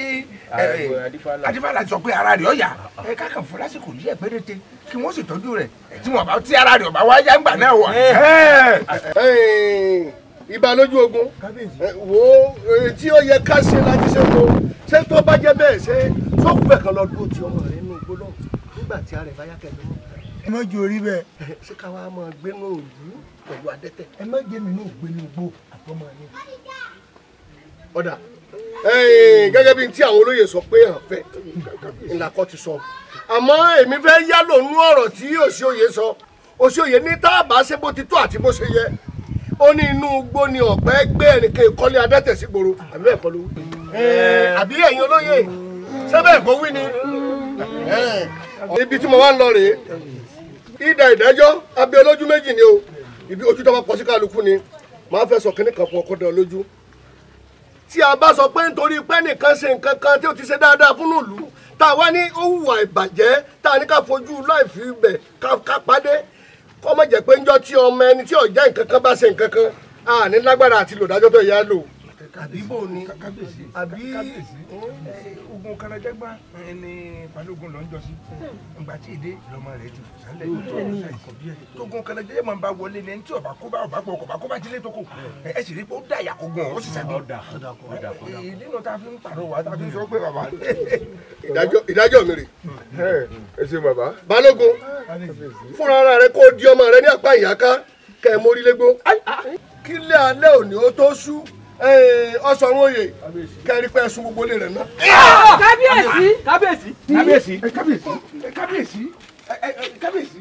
Adífálà sọ pé ara rẹ̀ ọ̀yà ẹ kákan fún lásìkò díẹ̀ péréte kí wọ́n sì tọ́jú rẹ̀ tí wọ́n bá tí ara rẹ̀ ọ̀bá wá yá ńgbà náà wà. Ìbà lójú ogun wo tí ó yẹ ká ṣe láti ṣe wo ṣé tó bá jẹ́ bẹ́ẹ̀ ṣe sókùnfẹ̀ kan lọ dúró ti ọmọ rẹ̀ nínú igbó náà nígbà tí ara ẹ̀ bá yá kẹ́lẹ́ mọ́. Ẹ má jẹ́ orí bẹ́ẹ̀. Ṣé ká wá máa gbénú òlú pẹ̀lú adẹ́tẹ̀. Ẹ má jẹ́ mi náà gbénú igbó àtọmọ mi. Ọ̀dà gẹ́gẹ́ bí tí àwọn olóyè sọ pé hàn fẹ́ ńlá kọ́ ti sọ àmọ́ èmi fẹ́ yálò nú ọ̀rọ̀ tí Òṣìòyè sọ. Òṣìòyè ní tá a bá ṣe bó ti tó àti bó ṣe yẹ ó ní inú igbó ni ọ̀pẹ gbé ẹnìkan ìkọ́lé adẹ́tẹ̀ sí gbòòrò àbí bẹ́ẹ̀ kọ́ ló wí. Àbí ẹ̀yin olóyè ṣé bẹ́ẹ̀ kọ́ wí ni. Ibi tí mo wá ń lọ rèé ìdá ìdájọ́ abẹ́ olójú méjì ni o ibi ojú tó bá pọ̀ sí kálukú ni màá fẹ́ sọ kínní kan fún ọkọ̀ dán lójú. Tí a bá sọ pé nítorí pé nìkan ṣe nǹkan kan tí ó ti ṣe dáadáa fún ìlú tá a wá ní ó hùwà ìbàjẹ́ tá a ní ká fojú láì fi bẹ̀ ká pàdé kọ́ mọ̀ jẹ́ pé ńjọ́ tí ọmọ ẹni tí ó jẹ́ nǹkan kan bá ṣe nǹkan kan a ní lágbára àti lò dájọ́ tó yẹ lò. Àbí bò ní kábíyèsí àbí ogun kanajagba ni Balógun lọ ń jọ sí ìgbà tí èdè lọmọ rẹ ti fò sálẹ̀ tógun kanajagba máa ń bá wọlé ní ẹni tí ọba kó bá ọba pọ ọba kó bá tilé tó kù ẹ sì rí pé ó dà yà kó gun ọ ó sì sàbí ìdí nu ta fi ń pàrọwà ta fi ń sọ pé bàbá. Ìdájọ́ mi rè. Ẹ ṣe bàbá. Balógun fúnra ara rẹ kó di ọmọ rẹ ní àpá ìyáká kẹ ẹ mórí légbó kílẹ̀ alẹ́ òní ó tó sú ọsọrun oyè kẹrin pé ẹsùn gbogbo lè rẹ ná. Kábíyèsí. Kábíyèsí. Kábíyèsí. Kábíyèsí. Kábíyèsí. Kábíyèsí.